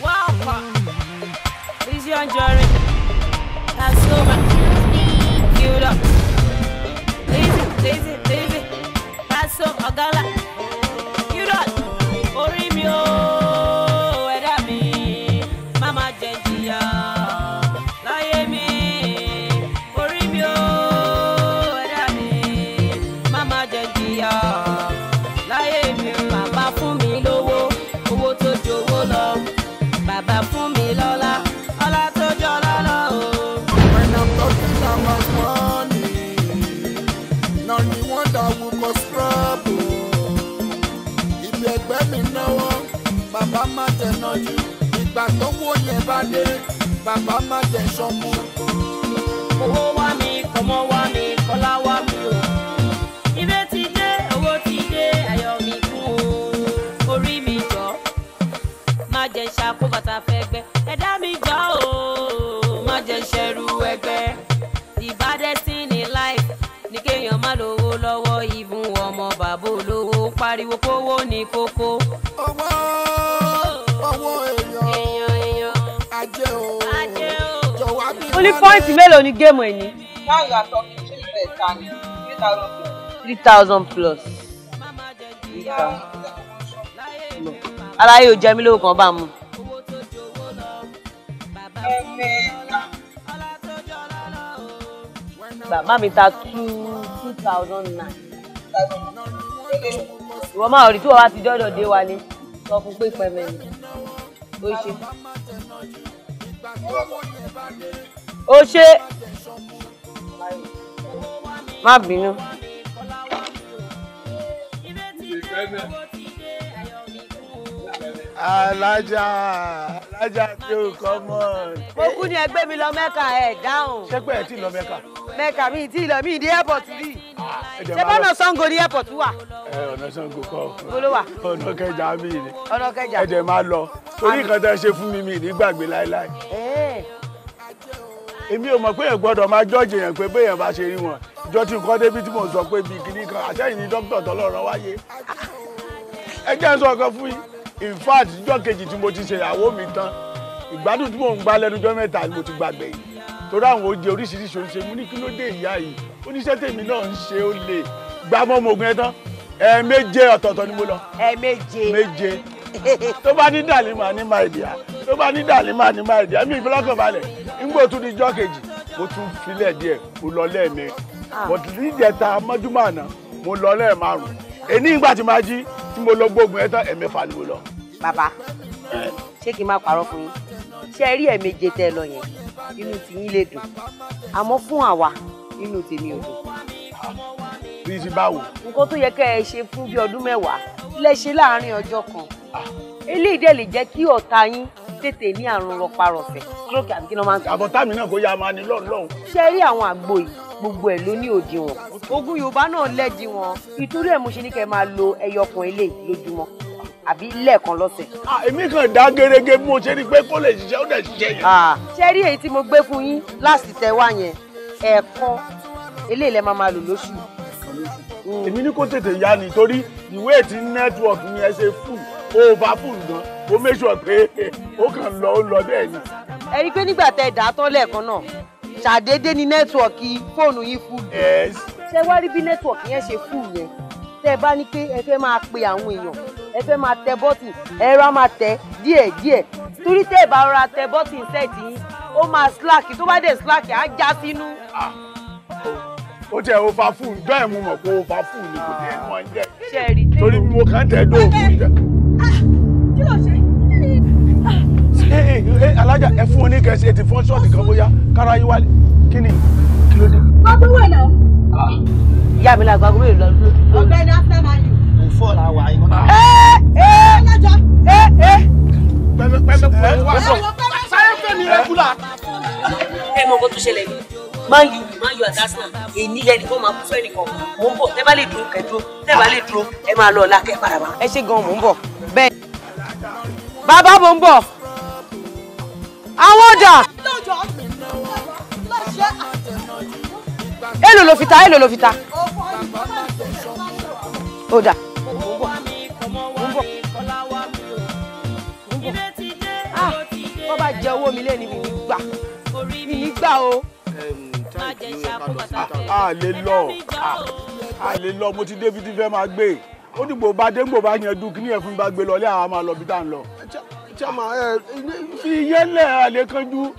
Wow. Lizzy Anjorin. That's so much. Queued up. Lizzy, Lizzy, Lizzy. That's so Ogala. Queued up. Orí mi o, ẹ̀dá mi, má má jẹ́ jìyà láyé mi. Orí mi o, ẹ̀dá mi, má má jẹ́ jìyà láyé mi. Bàbá fún mi lówó, owó tó jowó lọ. Bàbá fún mi lọ́lá, ọlá tó jọlá lọ o. When I'm talking about money, not the one that will cause trouble. Ibi ẹgbẹ́ mi náwó, bàbá má jẹ nájú. Ìgbà tó wó yẹn bá dé, bàbá má jẹ sọmú. Owó wá mi, kọ́mọ wá mi, kọ́lá wá mi o. Ire ti dé, owó ti dé, ayọ̀ mi kún o. Orí mi jọ, má jẹ́ n ṣakó bàtà fẹ́gbẹ́. Ẹ̀dá mi jọ o, má jẹ́ n ṣẹrú ẹgbẹ́. The baddest thing in life ni kéèyàn má lówó lọ́wọ́ ìbùn ọmọ bàbá olówó pariwo kówó ní kókó. Owó owó èèyàn Èèyàn èèyàn, ajé o, ajé o. jọ̀wọ́ bí Ó ní pọ́ìntì mélòó ni géèmù ẹ̀ ní? Now you are talking, ṣé ìfẹ́ ta ni? 3,000 plus. 3,000 plus. Aláyé ò jẹ mí lówó kan bá mu. Ẹ̀mẹ́ta. Bàbá mi ta 2,009. Ìwọ máa rí tí wọ́n bá ti dọ́dọ̀ dé wálé. Sọ fún pé pẹ̀mẹ̀ ni. Ó ṣe. Ó ṣe. Má bínú. Alájà alájà tí ó kọ́ mọ́. Mo kú ní ẹgbẹ́ mi lọ Mẹ́kà ẹ̀ dáhùn. Ṣé pé ẹ ti lọ Mẹ́kà? Mẹ́kà mi tí lọ mí dé airport rí. Ẹ jẹ́ Ṣé máa lọ. bọ́nà Ṣàngó ní airport wà? Ẹ ọ̀nà Ṣàngó kọ́. Ibo ló wà? Ọ̀nà Kẹjà mi ni. Ọ̀nà Kẹjà. Ẹ jẹ́ máa lọ. Torí nǹkan tẹ́ ṣe fún mi mi ní gbàgbé láéláé. Ẹ́ẹ̀. Èmi ò mọ̀ pé èèyàn gbọ́dọ̀ máa jọ́ọ̀jì èèyàn pé béèyàn bá ṣe rí wọn. Ìjọ tí nǹkan débi tí mò ń sọ pé bíi kìíní kan àṣẹyìn ni dókítà tọ́lọ́rọ̀ wáyé. Ẹ jẹ́ n sọ ọ̀kan fún yín. In fact, ìjọ kejì tí mo ti ṣe ìyàwó mi tán, ìgbádùn tí mò ń gbá lẹ́nujọ́ mẹ́ta ni mo ti gbàgbé yìí. Torí àwọn oúnjẹ oríṣiríṣi oúnjẹ mo ní kí ló dé ìyá yìí. Oníṣẹ́ tèmi náà ń ṣe ó lè gbá mọ́ ọmọ ogun ẹ tán. Ẹ̀ẹ̀méje ọ̀tọ̀ọ̀tọ̀ ni mo lọ. Ẹ̀ẹ̀méje. Méje. Tó bá ní dàlí màá ní máa ìdíyà. Tó bá ní dàlí màá ní máa ìdíyà. Mi ìfọlọ́kàn balẹ̀. Ngbò tún di ijọ́ kejì, mo tún filẹ̀ díẹ̀, mo lọ lẹ́ẹ̀mẹrin. But níjẹta mọ́júmọ́ àná, mo lọ lẹ́ẹ̀márùn-ún. Èní ìgbà tí máa jí, tí mo lọ gbógun ẹ tán, ẹ̀mẹ́fà ni mo lọ. Bàbá, ṣé kí n má parọ́ fún yín? Ṣé ẹ rí ẹ̀ẹ̀méje tẹ́ ẹ lọ yẹn? Inú tiyín lè dùn. Àmọ́ fún àwa, inú tèmi ò dùn. Bí ti báwo? Nǹkan tó yẹ kẹ́ ẹ ṣe fún bí ọdún mẹ́wàá lẹ ṣe láàárín ọjọ́ kan. Eléyìí dẹ̀ lè jẹ́ kí ọ̀tá yín tètè ní àrùn rọparọsẹ̀. Stroke àbí kí ló máa ń sọ? Àbọ̀tá mi náà kò yá máa ní lọ́hùn lọ́hùn. Ṣé rí àwọn àgbo yìí gbogbo ẹ̀ ló ní òdiwọ̀n. Oògùn Yorùbá náà lẹ́díwọ̀n. Ìtorí ẹ̀ mo ṣe ní kẹ́ ẹ máa lo ẹyọ kan eléyìí lójúmọ́ àbí lẹ́ẹ̀kan lọ́sẹ̀. Ah, èmi kàn dá gerege bí mo ṣe rí pé kó lè ṣiṣẹ́ ó dẹ̀ ṣiṣẹ́ yẹn. Ṣé rí èyí tí mo gbé fún yín láti tẹ wá yẹn ẹ̀ẹ̀kan eléyìí lẹ máa máa lò lóṣù. Èmi ní kó tètè yá ni torí ìwé tí nẹ́tíwọ̀kì yẹn ṣe full over full gan. Mo make sure pé ó kàn lọ ó lọ bẹ́ẹ̀ ni. Ẹ rí i pé nígbà tẹ dà á tán lẹ́ẹ̀kan náà ṣàdédé ni nẹ́tíwọ̀kì fóònù yín full. Yes. Ṣé wá rí bí nẹ́tíwọ̀kì yẹn ṣe full yẹn? Tẹ́ ẹ bá ní pé ẹ fẹ́ máa pe àwọn èèyàn ẹ fẹ́ máa tẹ bọ́tìn ẹ̀rọ á máa tẹ díẹ̀ díẹ̀ torí tẹ́ ẹ bá rọra tẹ bọ́tìn sẹ́ẹ̀tì yín ó máa slack tó bá dé slack á já sínú. Ó tiẹ̀ over full jọ́ ẹ̀ mo mọ̀ pé over full ni kò tiẹ̀ mọ̀ ń jẹ́. Ṣé ẹ rí i? Torí mo kàn tẹ̀ dóògùn jẹ. Kí ló ṣe? Ẹ ẹ alájà ẹ fún oníkẹsí ẹ ti fọ́n ṣọ́ọ̀tì kan bóyá kára yín wálé. Kí ni? Kí ló dé? Gbogbo wẹ̀ náà. Ìyá mi làgbà gómìnà lọ lọ. Ọ̀gbẹ́ni Arsenal Man U. Mo fọ́ la wà yìí. Ẹ Alájà. ẹ ẹ. Pẹ́pẹ́pẹ́ wá sọ. Sáré fẹ́ mi rẹ́gúlà. Ẹ mọ nǹkan tó ṣẹlẹ̀ ni Man U Man U àti Arsenal èyí lẹ́nu kó máa kú fẹ́ nìkan mò ń bọ̀ tẹ́ bá lè dúró kẹ́ dúró tẹ́ bá lè dúró ẹ máa lọ ọ̀la kẹ́ padà wá. Ẹ ṣe gan mò ń bọ̀ bẹ́ẹ̀. Bàbá mò ń bọ̀ àwọn ọjà Lọ́jọ́. Lọ́ṣẹ́. èlò ló fi ta èlò ló fi ta. Ó dà. Owó wá mi, kọ́mọ wá mi, kọ́lá wá mi o. mi lẹ́ni mi ní gbà, mi ní gbà o. A lè lọ, a lè lọ, mo ti débi tí fẹ́ máa gbé. Ó dìgbò bá dé, gbò bá yanjú kí ni ẹ̀ fún mi bá gbé lọ lé àwọn máa lọ bí tá à ń lọ. Fi yẹlẹ̀ àlè kanjú,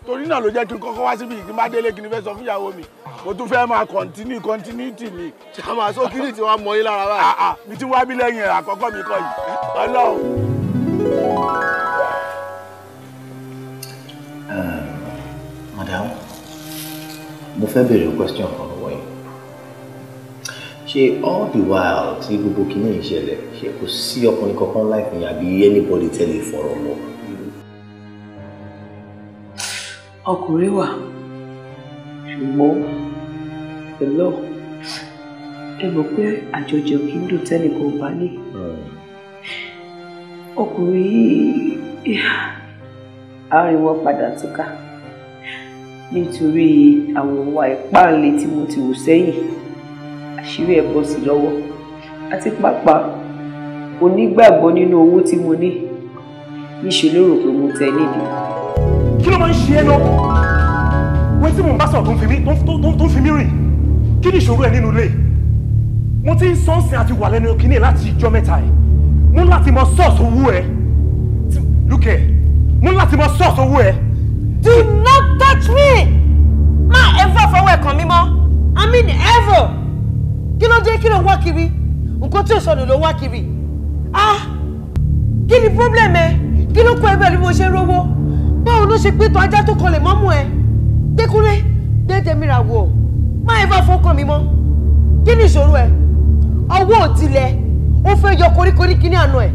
torí náà ló jẹ́ kí n kọ́kọ́ wá síbi kí n bá délé kí n fẹ́ sọ fún ìyàwó mi. Mo tún fẹ́ máa continuity ni. Chairman, so kí ni tí wàá mọ yín lára báyìí? Mi ti wá bí lẹ́yìn àkọ́kọ́ mi kọ́ yìí. Ọlọ́run. Madam, mo fẹ́ béèrè question kan lọ́wọ́ yín. Ṣé all the while tí gbogbo kinní yìí ṣẹlẹ̀, ṣé kò sí ọkùnrin kankan láìpẹ́ yín àbí anybody tẹ́lẹ̀ fọ̀rọ̀ lọ? Ọkùnrin wà, ṣùgbọ́n pẹ̀lú ẹ mọ̀ pé àjọjẹ kì í dùn tẹ́nìkan ò bá ní. Ọkùnrin yìí àárín wọn padà túká nítorí àwọn ìwà ìpáǹle tí mo ti wù sẹ́yìn, àṣírí ẹ̀ bọ́ sí lọ́wọ́, àti pàápàá onígbàgbọ́ nínú owó tí mo ní, níṣẹ́ ló rò pé mo tẹ nídìí. Kí ló máa ń ṣe é náà? Wọ́n tí mò ń bá sọ̀rọ̀ tó ń fi mí rìn, kí ni ìṣòro ẹ̀ nínú ilé? Mo ti ń sọ́ọ̀sì àti wà lẹ́nu kínní láti ìjọ mẹ́ta ẹ̀. Mo ní láti mọ sọ́ọ̀sì owó ẹ̀. Lúkẹ̀, mo ní láti mọ sọ́ọ̀sì owó ẹ̀. Do not touch me! Má ever fọwọ́ ẹ̀ kàn mí mọ́. I mean ever! Kí ló dé, kí ló ń wá kiri? Nǹkan tí ò sọnù ló ń wá kiri. Ah! Kí ni problem ẹ? Kí ló kó ẹ bẹ́ẹ̀ bí mo ṣe ń rówó? Báwo ló ṣe pé tó ajá tó kanlẹ̀ mọ́mú ẹ? Dékúnlé, dédé mi rà wò. Má ever fọwọ́ kàn mí mọ́. Kí ni ìṣòro ẹ? Ọwọ́ òtilẹ̀, ó fẹ́ yọ koríkorí kíní àná ẹ̀.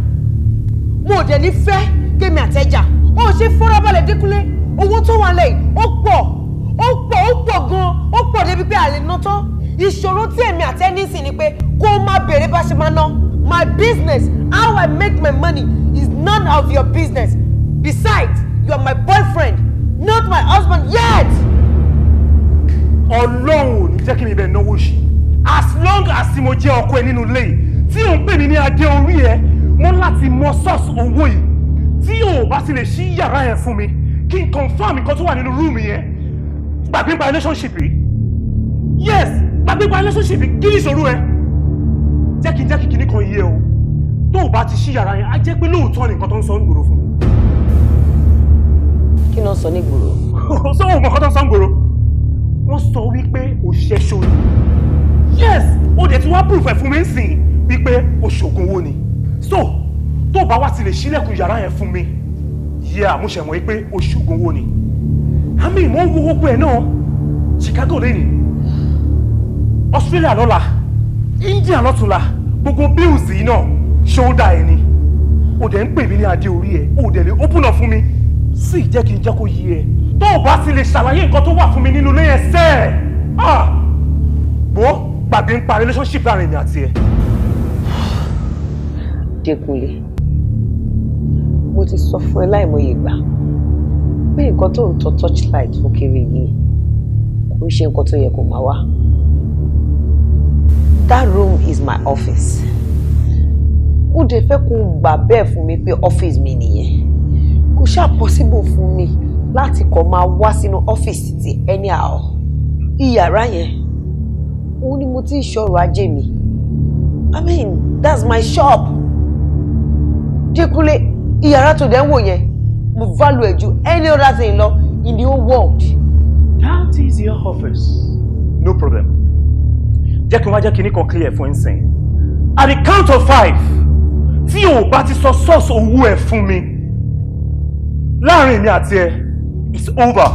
Mo ò dẹ̀ ní fẹ́ kémi àtẹ́jà. Ó ṣe fọ́nrabalẹ̀ Dékúnlé. Owó tó wà lẹ́yìn, ó pọ̀, ó pọ̀, ó pọ̀ gan-an, ó pọ̀ débi pé àlè ná tán. Ìṣòro tí èmi àtẹ́ ní sí ni pé kó o máa béèrè bá ṣe máa ná. My business, how I make my money is none of your business. Besides, you are my boyfriend, not my husband yet. Ọlọ́run ò ní jẹ́ kí mi bẹ̀ náwó ṣì. As long as mo jẹ́ ọkọ ẹ nínú ilé yìí, tí ò ń pè mí ní adé orí ẹ, mo láti mọ source owó yìí. Tí o bá ti lè ṣí yàrá yẹn fún mi, kí n confirm nǹkan tó wà nínú room yẹn. Gbàgbé pa relationship yìí. Yes, gbàgbé pa relationship yìí, kí ni ìṣòro ẹ? Jẹ́ kí n jẹ́ kí kinní kan yé o. Tó o bá ti ṣí yàrá yẹn, á jẹ́ pé lóòótọ́ ni nǹkan tó ń sọ ń gbòòrò fún mi. Kí ni wọ́n sọ ní gbòòrò? Sọ wọn ò mọ nǹkan tó ń sọ ń gbòòrò. Wọ́n sọ wípé o ṣẹ́ṣo ni. Yes, o dẹ̀ ti wá proof ẹ̀ fún mi nsìn wípé o ṣògùn owó ni. So, tó o bá wá ti lè ṣílẹ̀kùn yàrá yẹn fún mi, yeah, mo ṣẹ̀ mọ̀ wípé o ṣògùn owó ni. Àmì mò ń wo gbogbo ẹ̀ náà. Chicago lẹ́yìn, Australia lọ́la, India lọ́túnla, gbogbo bills yìí náà shoulder ẹ̀ ni. O dẹ̀ ń pè mí ní adé orí ẹ̀, o dẹ̀ lè open up fún mi. Sì jẹ́ kí n jẹ́ kó yé ẹ. Tó o bá ti lè ṣàlàyé nǹkan tó wà fún mi nínú ilé yẹn sẹ́ẹ̀. Ah! Bó gbàgbé ń pa relationship láàrin mi àti ẹ. Dékúnlé, mo ti sọ fún ẹ láìmọye ìgbà pé nǹkan tó ń tọ torchlight fún kiri yìí kò ń ṣe nǹkan tó yẹ kó máa wá. That room is my office. Ó dẹ̀ fẹ́ kó gbà bẹ́ẹ̀ fún mi pé ọ́fíìsì mi nìyẹn. Kò ṣáà possible fún mi láti kàn máa wá sínú ọ́fíìsì ti anyhow. Iyàrá yẹn, òun ni mo ti ń ṣọrọ̀ ajé mi. I mean, that's my shop. Dékúnlé, iyàrá tó dẹ̀ ń wò yẹn, mo value ẹ̀ ju any other thing lọ in the whole world. That is your office. No problem. Jẹ́ kí n wá jẹ́ kí ní kan clear fún ẹ̀ sìn. At the count of 5, tí o bá ti sọ source owó ẹ̀ fún mi, láàrin mi àti ẹ, it's over.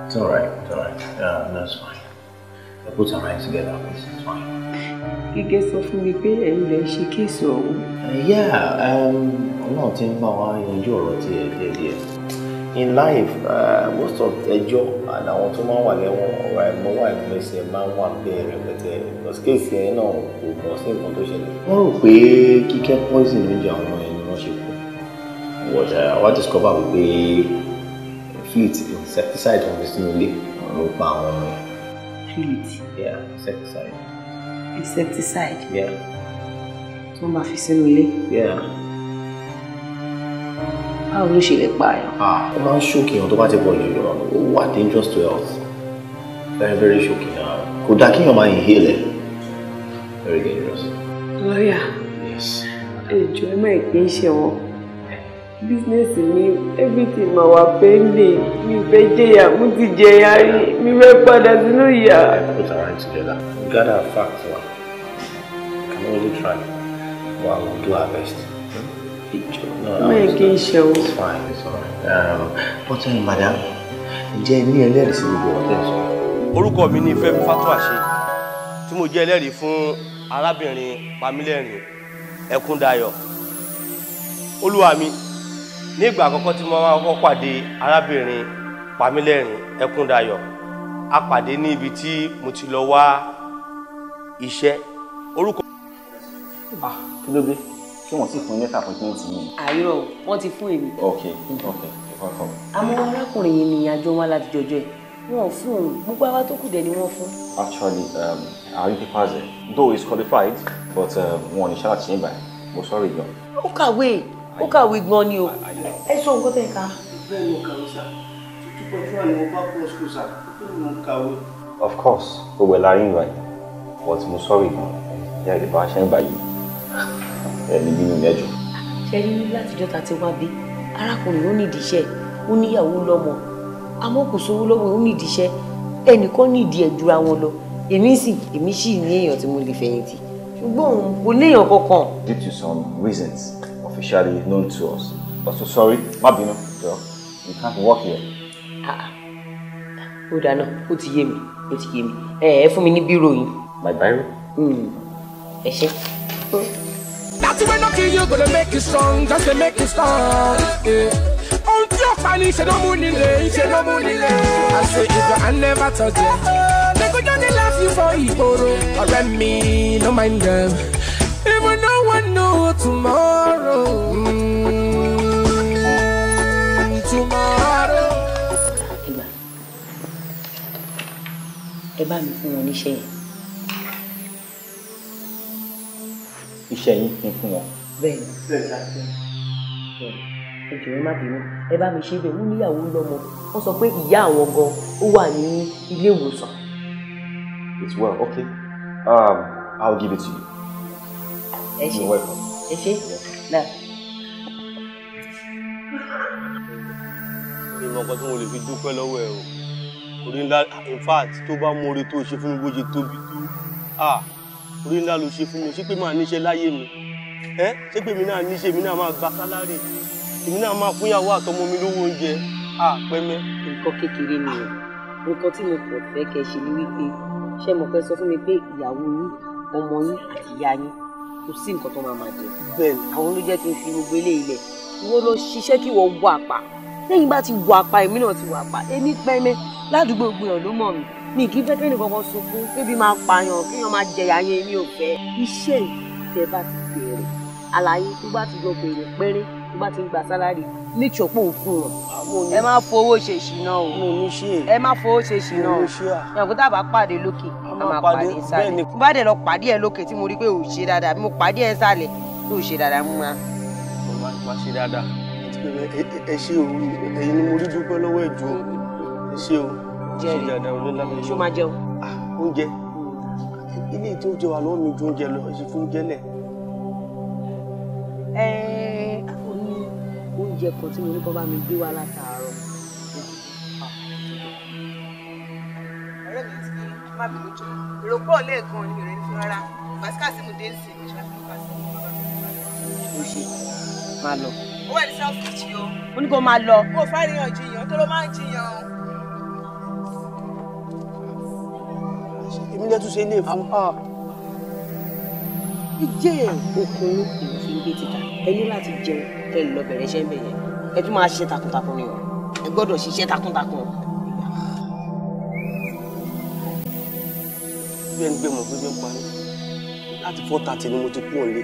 It's all right. It's all right. That's fine. I put our hands together, please. It's fine. Kíkẹ́ sọ fún mi pé ẹ̀yin lẹ ṣe case ọ̀hún. Yeah, Ọlọ́run ti ń bá wa yanjú ọ̀rọ̀ tiẹ̀ díẹ̀díẹ̀. In life, most of ẹjọ́ and àwọn tó máa ń wà lẹ́wọ̀n ọ̀rọ̀ àìmọ́wọ́ àìmẹsẹ̀ máa ń wà bẹ́ẹ̀ rẹpẹtẹ. Because case yẹn náà kò mọ̀ sí nǹkan tó ṣẹlẹ̀. Wọ́n rò pé Kíkẹ́ poison oúnjẹ àwọn ọmọ yẹn ni wọ́n ṣe kú. But wọ́n discover wípé fleet insecticide wọn fi sínú ilé ló pa àwọn ọmọ yẹn. Fleet? Yeah, insecticide. Insecticide? Yeah. Tí wọ́n bá fi sínú ilé? Yeah. Báwo ló ṣe lè pààyàn? Ah, ó máa ń ṣókè èèyàn tó bá ti pọ̀ jù lọ. Ó wà dangerous to health. Very very shocking. Kò dáa kéèyàn máa inhale ẹ̀. Very dangerous. Lọ́yà. Yes. Ẹ jọ̀ọ́ ẹ má ìpín ṣe wọn. Business mi, everything ma wà pending. Mi ò fẹ́ jẹ̀yà, mo ti jẹ̀yà rí. Mi fẹ́ padà sínú ìyà. Put our hands together. We gather our facts. We can only try. But we'll do our best. No, it's fine, it's all right. But madam, ǹjẹ́ ẹ ní ẹlẹ́rìí sí gbogbo ọ̀tẹ̀ sọ? Orúkọ mi ni Fẹ́mi Fátúàṣe, tí mo jẹ́ ẹlẹ́rìí fún arábìnrin Pamílẹ́rìn Ẹkúndayọ̀. Olúwa mi, ní ìgbà àkọ́kọ́ tí mo máa kọ́kọ́ pàdé arábìnrin Pamílẹ́rìn Ẹkúndayọ̀, a pàdé ní ibi tí mo ti lọ wá iṣẹ́. Orúkọ. Kí ló dé? Ṣé wọ́n ti fún yín lẹ́tà appointment yìí? Àìrọ̀, wọ́n ti fún èmi. Okay, okay, you're welcome. Àmọ́ arákùnrin yìí ni àjọ wa láti jọjọ́ ẹ̀. Wọ́n ò fún òun, gbogbo àwa tó kù dẹ̀ ni wọ́n fún. Actually, our papers ẹ̀, though he's qualified, but wọn ò ní ṣáà ṣe é báyìí. Mo sorry gan. Ó kàwé, ó kàwé gan ni o. Ẹ sọ nǹkan tẹ̀ ká. Bẹ́ẹ̀ ni mo kàwé sá. 2.1 ni mo bá kúrò school sá. Bẹ́ẹ̀ ni mo kàwé. Of course, gbogbo ẹ̀ la rí ìgbà yìí, but mo sorry gan. Ìyá ìdìbò aṣẹ́ ń gbà yìí. Ẹni bínú mẹ́jọ. Ṣe rí látijọ́ ta ti wá bí arákùnrin ó nídìí iṣẹ́, ó níyàwó lọ́mọ, àmọ́ kò sówó lọ́wọ́, ó nídìí iṣẹ́, ẹnìkan nídìí ẹ̀ jura wọn lọ. Èmi sì ní èèyàn tí mo lè fẹ̀yìntì, ṣùgbọ́n òun kò léèyàn kankan. Due to some reasons officially known to us, but so sorry, má bínú, jọ, you can't work here. Ó dáná, ó ti yé mi, ó ti yé mi. Ẹ fún mi ní bírò yín. My biro? Ẹ ṣé. That's when no kill you, gonna make you strong, just to make you strong. Ohun tí ó pa ni ṣe ló mú nílé, ṣe ló mú nílé. I say if your hand never touch it, they go just dey laugh you for ìgboro. Ọ̀rẹ́ mi, no mind them, even no one know tomorrow. Tomorrow. Ẹ bá mi fún wọn níṣẹ́ yẹn. Iṣẹ́ yín kí n fún wọn. Bẹ́ẹ̀ni. Ẹ jọ̀ọ́ ẹ má bínú. Ẹ bá mi ṣe bẹ́ẹ̀, wọ́n níyàwó lọ́mọ. Wọ́n sọ pé ìyá àwọn gan ó wà ní ilé ìwòsàn. It's well, okay. I'll give it to you. Ẹ ṣé. You're welcome. Ẹ ṣé. Náà. Mi mọ nǹkan tí mo lè fi dúpẹ́ lọ́wọ́ ẹ o. Orí ńlá, in fact, tó bá mọ oore tó ṣe fún mi bó ṣe tóbi tó. Orí ńlá ló ṣe fún mi, ṣé pé máa níṣẹ́ láyé mi? Ṣé pé mi náà níṣẹ́, mi náà máa gba sálárì, èmi náà máa fúnyàwó àtọmọ mi lówó oúnjẹ, pẹ́mẹ́. Nǹkan kékeré ni o, nǹkan tí mo kàn fẹ́ kẹ́ ṣe ni wípé ṣé mo fẹ́ sọ fún mi pé ìyàwó yín, ọmọ yín àti ìyá yín kò sí nǹkan tó máa máa jẹ. Bẹ́ẹ̀ni. Àwọn ló jẹ́ kí n fi gbogbo eléyìí lẹ̀. Ìwọ lọ ṣiṣẹ́ kí wọ́n wà pa. Lẹ́yìn bá ti wà pa, èmi náà ti wà pa. Èmi pẹ́mẹ́ ládùúgbò gbìyànjú ló mọ̀ mí. Mi kì í fẹ́ kẹ́ni kankan sunkún, kébi máa pààyàn, kéèyàn máa jẹ̀yà yẹn, mi ò fẹ́. Iṣẹ́ tẹ bá ti bẹ̀rẹ̀, àlàyé tó bá ti lọ bẹ̀rẹ̀ pẹ́rín, tó bá ti ń gba sálárì, make sure pé òun fún wọn. Ẹ má fowó ṣe ìṣìnà o. Ẹ má fowó ṣe ìṣìnà o. Ìyàwó tá a bá pàdé lókè, a máa pàdé ìsàlẹ̀. Mo bá dẹ̀ lọ pàdé ẹ lókè tí mo rí pé ò ṣe dáadáa, bí mo pàdé ẹ sàlẹ̀ tó ò ṣe dáadáa mú ma. Mo máa ṣe dáadáa. Ẹ ṣé o, ẹ̀yin ni mo rí dúpẹ́ lọ́wọ́ ẹ̀ jù o. Ẹ ṣé o. Jẹ́rìí. Ṣó máa jẹun? Oúnjẹ. Ilé tí ó jẹ wà lọ́wọ́ mi ju oúnjẹ lọ, ẹ ṣe fún oúnjẹ lẹ̀. Ó ní oúnjẹ kan tí mo ní kó bá mi gbé wá látàárọ̀. Ọ̀rẹ́ mi ti má bínú jọ. Èrò pọ̀ lẹ́ẹ̀kan ni mi ò rẹ́ ní fún rárá. Bàtíkà sí mo dé ń sìn, mo ṣe láti lọ́kà sí. Ó ṣe máa lọ. Ó wà ní self-teach o. Ó ní kó máa lọ. Mo fáríyàn jiyàn tó ló máa ń jiyàn. Èmi lẹ́ tún ṣe ilé fún. Jẹ́ okun èyí fi ń gbé títà. Ẹ ní láti jẹun kẹ́ lọ bẹ̀rẹ̀ iṣẹ́ ń bẹ̀ yẹn. Ẹ tún máa ṣiṣẹ́ takuntakun ni o. Ẹ gbọ́dọ̀ ṣiṣẹ́ takuntakun. Bí ẹni gbé mọ̀ pé bí ń parí. Láti 4:30 ni mo ti kú òǹlé.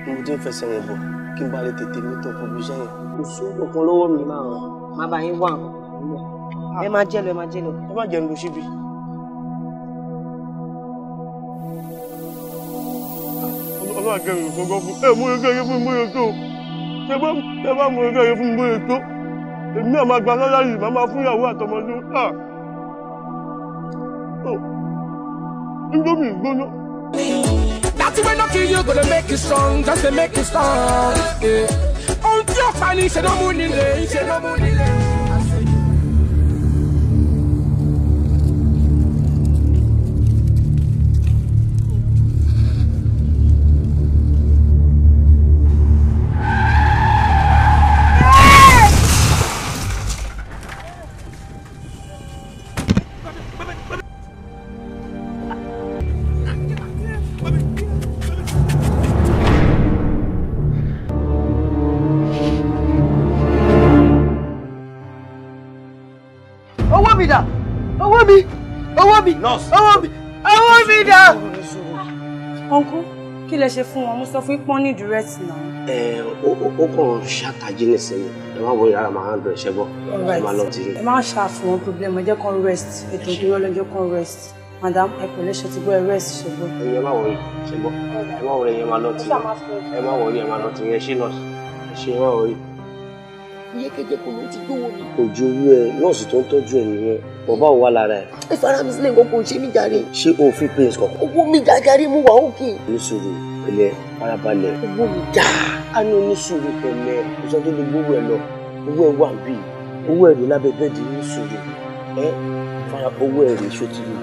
Ni mo ti ń fẹsẹ̀ rìn bọ̀ kí n bá lè tètè mi tọ̀ fún ibi iṣẹ́ yẹn. Kò sí ọ̀kan lọ́wọ́ mi. Má bá yín wá nǹkan. Ẹ máa jẹ́ lọ, ẹ máa jẹ́ lọ. Ẹ má jẹun lọ síbi. Ọlọ́run àgẹ̀rẹ̀ ìfọgbọ́n fún ẹ mú ege yẹn fún mi bóyá tó ṣé bá mú ege yẹn fún mi bóyá tó èmi náà máa gba sálárì màá máa fún ìyàwó àtọmọdé à tó indomie gbóná. That way no kill you gonna make you strong, just to make you strong. Ohun tí ó pa ni ṣe ló mú nílé, ṣe ló mú nílé. Owó mi dà! Owó mi! Owó mi! Owó mi! Owó mi dà! Uncle, kí lẹ ṣe fún wọn? Mo sọ fún pọ́n ní direct náà. Ẹ ó kàn ṣàtàjì nísìnyí. Ẹ má wọrí rárá, màá ń dọ̀ ẹ̀ṣẹ̀ bọ̀. Ẹ má lọ tì í. Ẹ má ṣàfihàn problem, ẹ jẹ́ kán rest. Ètò ìdúró lọ́jọ́ kán rest. Madam, ẹ pẹ̀lẹ́ ṣe ti gbọ́ ẹ rest ṣe gbọ́. Ẹ̀yin ẹ má wọrí ṣe gbọ́. Ẹ má wọrí ẹ̀yin ẹ má lọ tì í. Ẹ má wọrí ẹ má lọ tì í. Ẹ ṣé nọ́ọ̀sì. Ẹ ṣé ẹ má wọrí. Iye kékeré kò ló ti gbówó mi. Kò ju owó ẹ, nọ́ọ̀sì tó ń tọ́jú ẹ nìyẹn. Bàbá ò wá lára ẹ. Ẹ fara mi sílẹ̀ nǹkan kò ṣe mí jàre. Ṣé o fi pains kankan? Owó mi jàre mú wà òkè. Ní sùúrù pẹ̀lẹ́ farabalẹ̀. Owó mi jà. A ní onísùúrù pẹ̀lẹ́ kò sọ tó lè gbówó ẹ lọ. Owó ẹ wà bí owó ẹ rí lábẹ́ bẹ́ẹ̀dì ní sùúrù. Ẹ fara owó ẹ rí ṣó ti rí.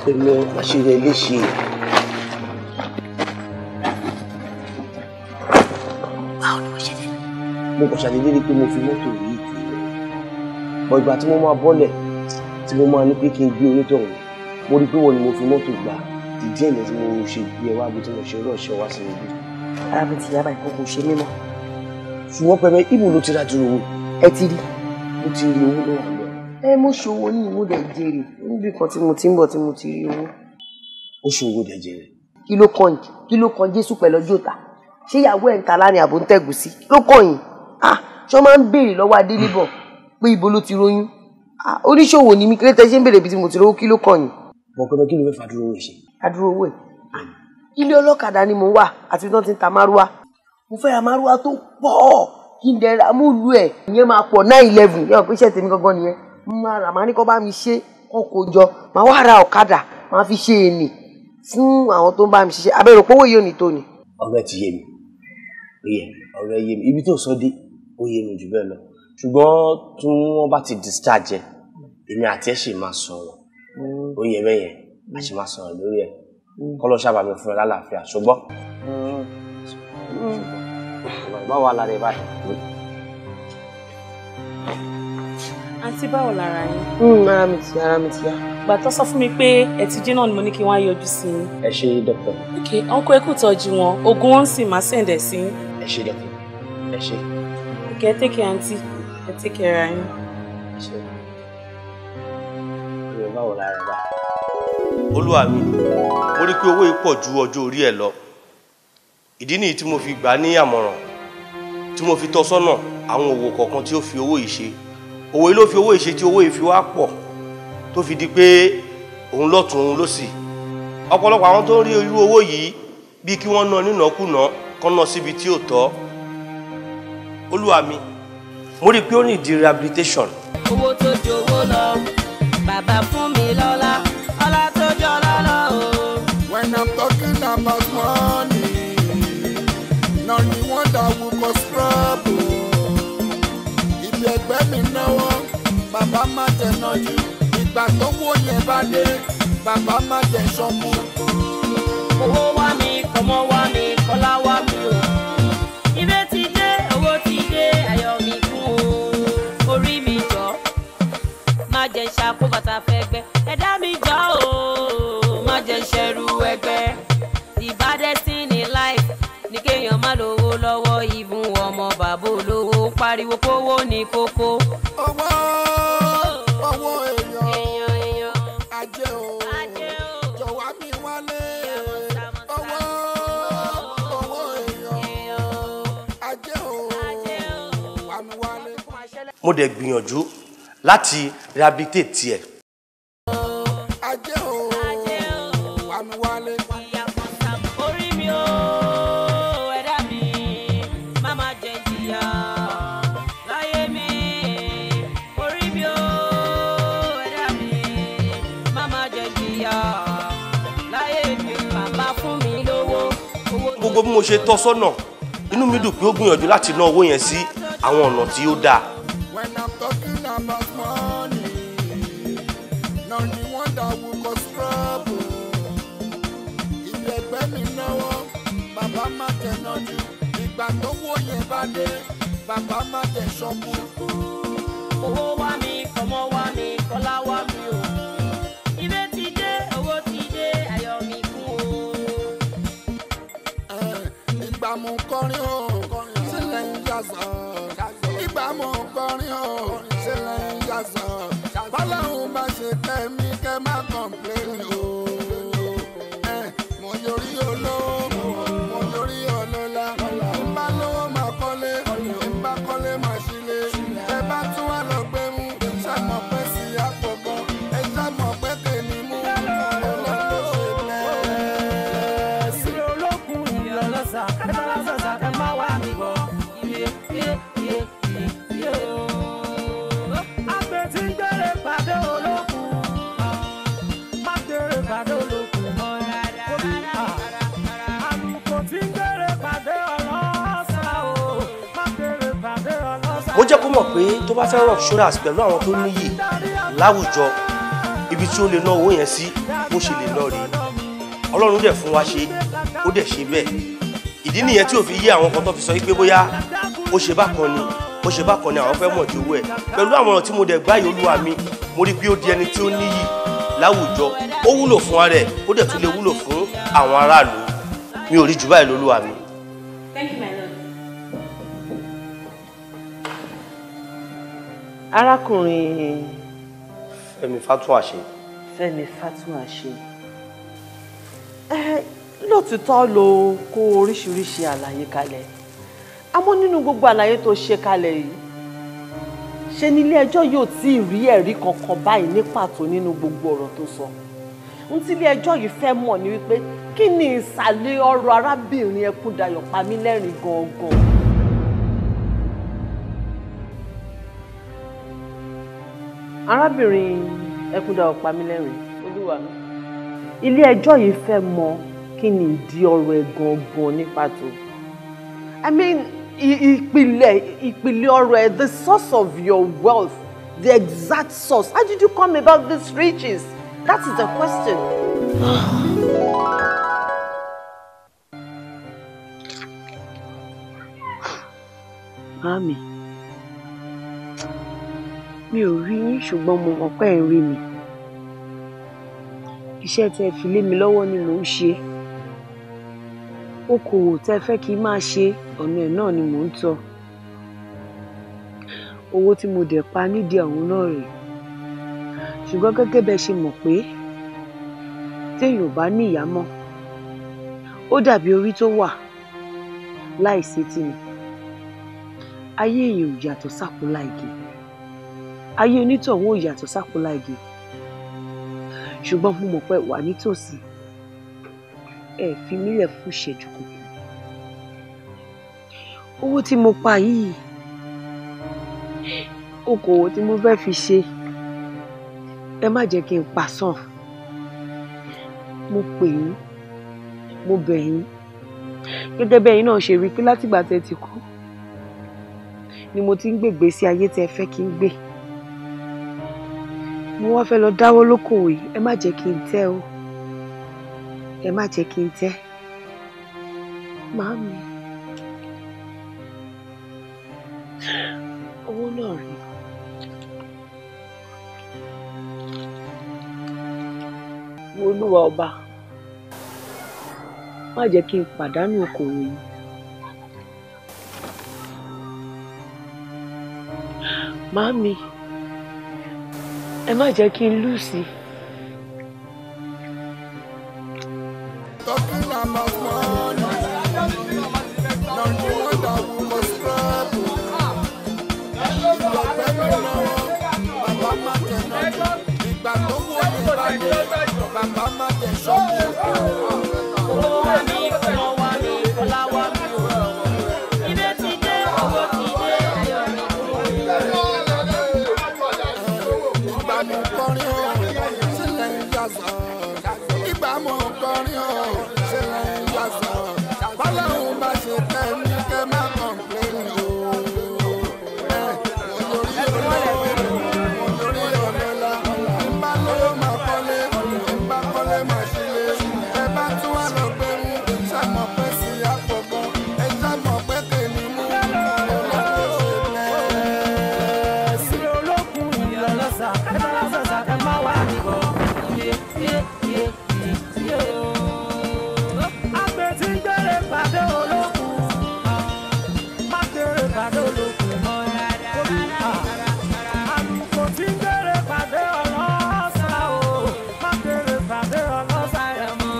Pẹ̀lẹ́ má ṣe rẹ léṣe. Báwo ni mo ṣe dé? Mo kàn ṣàdédé rí pé mo fi mọ́tò yìí kiri bọ̀ ìgbà tí mo máa bọ́lẹ̀ tí mo máa ní pé kí n gbé onítọ̀hún mo rí pé wọ́n ni mo fi mọ́tò gbà ìdí ẹ̀ ní tí mo ṣe gbé ẹ wá bí tí mo ṣe rọ̀ṣẹ́ wá sí ibi. Ara mi ti yá báyìí kò ṣe mí mọ́. Ṣùgbọ́n pẹ̀mẹ́ ibo ló ti ra dúró owó. Ẹ ti rí. Mo ti rí owó lọ́wọ́ àlọ́. Ẹ mo ṣòwò ní mo dẹ̀ jèrè níbi kan tí mo ti ń bọ̀ tí mo ti rí owó. Ó ṣòwò dẹ̀ jèrè. Kí ló kàn yín? Kí ló kan Jésù pẹ̀lú ọjọ́ òta? Ṣé ìyàwó ẹ̀ ń ta láàrin àbò ń tẹ̀gùn sí? Kí ló kàn yín? Ah, ṣọ́ máa ń béèrè lọ́wọ́ Adélébọ̀ pé ibo ló ti róyún? Ah, oníṣòwò ni mí, kí ló tẹ ṣe ń béèrè ibi tí mo ti rówó, kí ló kàn yín? Bọ̀ pẹ̀mẹ́ kí ló fẹ́ fàdúró owó ṣe? Adúró owó ẹ̀. Ilé ọlọ́kadà ni mò ń wà àti tí wọ́n ti ń ta márúwá. Mo fẹ́ ra márúwá tó pọ̀ kí n dẹ̀ ra múlù ẹ̀. Ìyẹn máa pọ̀ 9-11 yóò pé iṣẹ́ tèmi gangan nìyẹn. Mo máa rà máa ní kó bá mi ṣe kó kó jọ. Màá wá ra ọ̀kadà máa fi ṣe ènì fún àwọn tó ń bá mi ṣiṣẹ́. Abẹ́rẹ́ òpówó yìí ò ní tó ni. Ọ̀rẹ́ ti yé mi. Ọ̀rẹ́ yé mi. Ibi tó sọ dé, ó yé mi jù bẹ́ẹ̀ lọ. Ṣùgbọ́n tí wọ́n bá ti discharge ẹ, èmi àti ẹ̀ ṣì máa sọ̀rọ̀. Ó yẹ bẹ́ẹ̀ yẹn, a ṣì máa sọ̀rọ̀ lórí ẹ̀. Kọ́lọ́ sábà mi fún ẹ lálàáfíà, ṣùgbọ́n. Báwo wà lára ẹ báyìí? Àǹtí báwo lára yín? Ara mi ti yá. Ìgbà tó sọ fún mi pé ẹ ti jí náà ni mo ní kí wọ́n á yọjú sí yín. Ẹ ṣé dókítà. Ok, uncle ẹ kú tọ́jú wọn, oògùn wọn sì máa send ẹ̀ sí yín. Ẹ ṣé dókítà, ẹ ṣé. Ok, ẹ take care àǹtí, ẹ take care ara yín. Ẹ ṣé. Ìwé báwo lára ẹ báyìí? Olúwa mi, mo rí pé owó yìí pọ̀ ju ọjọ́ orí ẹ̀ lọ. Ìdí nìyí tí mo fi gbà á ní àmọ̀ràn, tí mo fi tọ́ sọ́nà àwọn òwò kọ̀ọ̀kan tí ó fi owó yìí ṣe. Òwò yìí ló fi owó yìí ṣe tí owó yìí fi wá pọ̀ tó fi di pé òun lọ́tùn òun lósì. Ọ̀pọ̀lọpọ̀ àwọn tó ń rí irú owó yìí bíi kí wọ́n ná nínàkúnà kán ná síbi tí ò tọ́. Olúwa mi, mo rí i pé ó ní ìdí rehabilitation. Owó tó jowó lọ, bàbá fún mi lọ́lá, ọlá tó jọlá lọ o. When I'm talking about money, not the one that will cause trouble. Ibi ẹgbẹ́ mi náwó, bàbá má jẹ nájú. Ìgbà tó wó yẹn bá dé, bàbá má jẹ ṣọ́kú. Owó wá mi, kọ́mọ wá mi, kọ́lá wá mi o. Ire ti dé, owó ti dé, ayọ̀ mi kún o. Orí mi jọ, má Má jẹ́ ń ṣàkóbàtà fẹ́gbẹ́. Ẹ̀dá mi jọ o, má jẹ́ ń ṣẹrú ẹgbẹ́. The baddest thing in life ní kéèyàn má lówó lọ́wọ́, ìbùn ọmọ bàbá olówó pariwo kówó ní kókó. Owó owó èèyàn ajé o, jọ̀wọ́ mi wálé. Owó owó èèyàn ajé o, wá mi wálé. Mo dẹ̀ gbìyànjú láti rehabilitate tiẹ̀. Ajé o, wá mi wálé. Orí mi o, ẹ̀dá mi, má má jẹ́ jìyà láyé mi. Orí mi o, ẹ̀dá mi, má má jẹ́ jìyà láyé mi. Bàbá fún mi lówó. Gbogbo bí mo ṣe tọ́ sọ́nà, inú mi dùn pé ó gbìyànjú láti ná owó yẹn sí àwọn ọ̀nà tí ó dáa. When I'm talking about money, not the one that will cause trouble. Ibi ẹgbẹ́ mi náwó, bàbá má jẹ nájú. Ìgbà tó wó yẹn bá dé, bàbá má jẹ ṣọ́kú. Owó wá mi, ọmọ wá mi, kọ́lá wá mi o. Ire ti dé, owó ti dé, ayọ̀ mi kún o. Ìgbà mo ń kọrin o, sílẹ̀ ń yàzọ̀. Ìgbà mo ń kọrin o, sílẹ̀ ń yàzọ̀. Bọ́láhùn bá ṣe kẹ́ mi kẹ́ má kọ̀m̀pléènì o. Mo yorí olówó, mo yorí ọlọ́lá. N bá lówó máa kọ́lé, n bá kọ́lé máa ṣílé. Ẹ bá tún wá lọ gbé mú, ṣé mọ̀ pé sí àpò gan? Ẹ ṣá mọ̀ pé kèmí mú. Ọlọ́run ló ṣe bẹ́ẹ̀ sí. Ìrè olókun ìrè ọlọ́sà, ẹ bá lọ́sọ̀ọ̀sà ẹ má wá mi bọ̀. Iye iye iye iye o. Àgbẹ̀ tí ń gbére pàdé olókun, má gbére pàdé olókun. Àlùkò tí ń gbére pàdé ọlọ́sà o, má gbére pàdé ọlọ́sà. Mo jẹ́ kó mọ̀ pé tó bá fẹ́ rub shoulders pẹ̀lú àwọn tó níyì láwùjọ, ibi tí ó lè ná owó yẹn sí bó ṣe lè ná rèé. Ọlọ́run dẹ̀ fún wa ṣe, ó dẹ̀ ṣe bẹ́ẹ̀. Ìdí nìyẹn tí ò fi yé àwọn kan tó fi sọ pé bóyá ó ṣe bákan ni, ó ṣe bákan ni àwọn fẹ́ mọ̀ ju owó ẹ̀. Pẹ̀lú àwọn ọ̀rọ̀ tí mo dẹ̀ gbáyé Olúwa mi, mo rí pé ó di ẹni tí ó níyì láwùjọ, ó wúlò fún ara ẹ̀, ó dẹ̀ tún lè wúlò fún àwọn aráàlú. Mi ò rí jù báyìí lólúwa mi. Thank you, my lord. Arákùnrin Fẹ́mi Fátúnàṣe. Fẹ́mi Fátúnàṣe, lóòtítọ́ ló kó oríṣiríṣi àlàyé kalẹ̀, àmọ́ nínú gbogbo àlàyé tó ṣe kalẹ̀ yìí, ṣe ní ilé ẹjọ́ yóò tí ì rí ẹ̀rí kankan báyìí ní pàtó nínú gbogbo ọ̀rọ̀ tó sọ. Ohun tí ilé ẹjọ́ yìí fẹ́ mọ̀ ni wípé kí ni ìsàlẹ̀ ọ̀rọ̀ arábìnrin Ẹkúndayọ̀ Pamílẹ́rìn gangan. Arábìnrin Ẹkúndayọ̀ Pamílẹ́rìn, Olúwa mi. Ilé ẹjọ́ yìí fẹ́ mọ̀ kí ni ìdí ọ̀rọ̀ ẹ̀ gangan ní pàtó. I mean, ìpìlẹ̀ ọ̀rọ̀ ẹ̀, the source of your wealth, the exact source. How did you come about these riches? That is the question. Màámi, mi ò rí yín ṣùgbọ́n mo mọ̀ pé ẹ̀ ń rí mi. Iṣẹ́ tẹ́ fi lé mi lọ́wọ́ ni mò ń ṣe. Okòwò tẹ́ fẹ́ kí n máa ṣe, ọ̀nà ẹ̀ náà ni mò ń tọ̀. Owó tí mo dẹ̀ pa nídìí ọ̀hún náà rèé. Ṣùgbọ́n gẹ́gẹ́ bẹ́ ṣe mọ̀ pé téèyàn ò bá ní ìyá mọ́, ó dàbí orí tó wà láìsí tì ní. Ayé èèyàn ò yàtọ̀ sápòlá igi. Ayé onítọ̀hún ò yàtọ̀ sápòlá igi. Ṣùgbọ́n mo mọ̀ pé wà nítòsí. Ẹ fi mí lẹ̀ fún ìṣẹ́jú kankan. Owó tí mo pa yìí, okòwò tí mo fẹ́ fi ṣe, ẹ má jẹ́ kí n pasán. Mo pè yín, mo bẹ̀ yín. Gẹ́gẹ́ bí ẹ̀yin náà ṣe rí pé látìgbà tẹ́ ti kú ni mo ti ń gbègbè sí ayé tẹ́ fẹ́ kí n gbé. Mo wá fẹ́ lọ dáwọ́ lókòwò yìí, ẹ má jẹ́ kí n tẹ́ o. Ẹ má jẹ́ kí n tẹ́. Màámi, owó náà rèé. Olúwa ọba, má jẹ́ kí n pàdánù okòwò yìí. Màámi, ẹ má jẹ́ kí n lùsì. Talking about money, not the one that will cause trouble. Ìgbà pẹ̀lú náà, bàbá má tẹ̀ náà jù. Ìgbà tó wọ ní ìbàdí, bàbá má tẹ̀ ṣọ́ọ̀bù. Owó wá mi, ọmọ wá mi, ọlá wá mi o. Ire ti dé, owó ti dé, ayọ̀ mi kún. Ìgbà mo kọrin o, sílẹ̀ ń yàtọ̀. Ìgbà mo kọrin o, sílẹ̀ ń yàtọ̀. Bọ́láhùn bá ṣe tẹ́ ní kẹ́ má kọ̀m̀pléènì o. Ẹ olórí olówó, olórí ọlọ́lá. Ń bá lówó máa kọ́lé, ń bá kọ́lé máa ṣílé. Ẹ bá tún wà lọ gbé mú, ṣàmọ̀ pé sí àpọ̀gbọ́n. Ẹ ṣàmọ̀ pé kèmí mú, olówó ṣe bẹ́ẹ̀ sí. Olókun ìlọlọ́sà, ẹ bá lọ́sàsà ẹ má wà níbọ̀. Iye, iye, iye, iye o. Àgbẹ̀ tí ń gbére pàdé olókun, má gbére pàdé olókun. Àlùkò tí ń gbére pàdé ọlọ́sà o, má gbére pàdé ọlọ́sà rẹ̀ mọ́.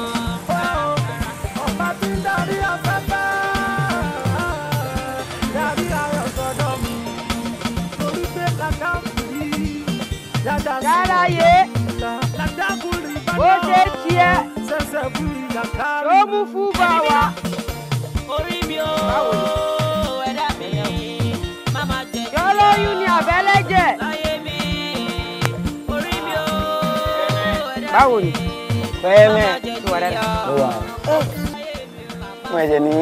Ọba tí ń darí afẹ́fẹ́, darí ayọ̀ sọ́dọ̀ mi. Torí pé làdákùrí, dáadáa sí Dáráyé. làdákùrí bá Ó ṣe tiẹ̀. sẹ́sẹ̀ kúrì làkárí. Tó mú fún bá wa. Orí mi o, ẹ̀dá mi, má má jẹ Ṣọlóyún ni àbẹ́lẹ́jẹ̀. láyé mi. Orí mi o, ẹ̀dá Báwo ni? Pẹ́ẹ́mẹ́. Ṣé wà dáadáa? Ó wà. Mo ẹ̀jẹ̀ ní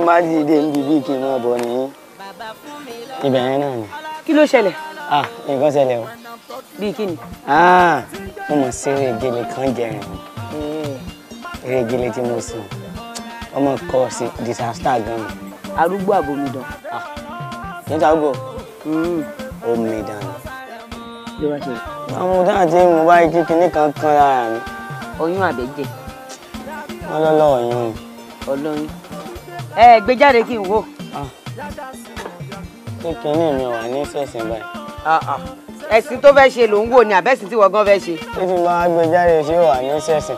má dìde níbi bí kí n máa bọ̀ ní ibẹ̀ yẹn náà ni. Kí ló ṣẹlẹ̀? Ah, nǹkan ṣẹlẹ̀ o. Bíi kí ni? Ah, mo mọ̀ sí eré gèlè kan jẹrin. Eré gèlè tí mo sìn. Ọmọ kọ sí disaster gan. Arúgbó àbòmídàn. Ah, níta arúgbó. Omidan. Ló wá ṣẹlẹ̀. Àwọn ọmọdé àti mo bá rí kinní kan kan lára mi. Oyún àbẹ̀jẹ̀. Wọ́n lọ́lọ́ ọ̀yún ni. Ọlọ́yún. Ẹ gbé jáde kí n wò. Ṣé kinní mi wà ní sẹ̀sìn báyìí? Ẹ̀sìn tó fẹ́ ṣe ló ń wò ni àbẹ́sìn tí wọ́n gan fẹ́ ṣe. Ṣé tí mo bá gbé jáde ṣé wà ní sẹ̀sìn?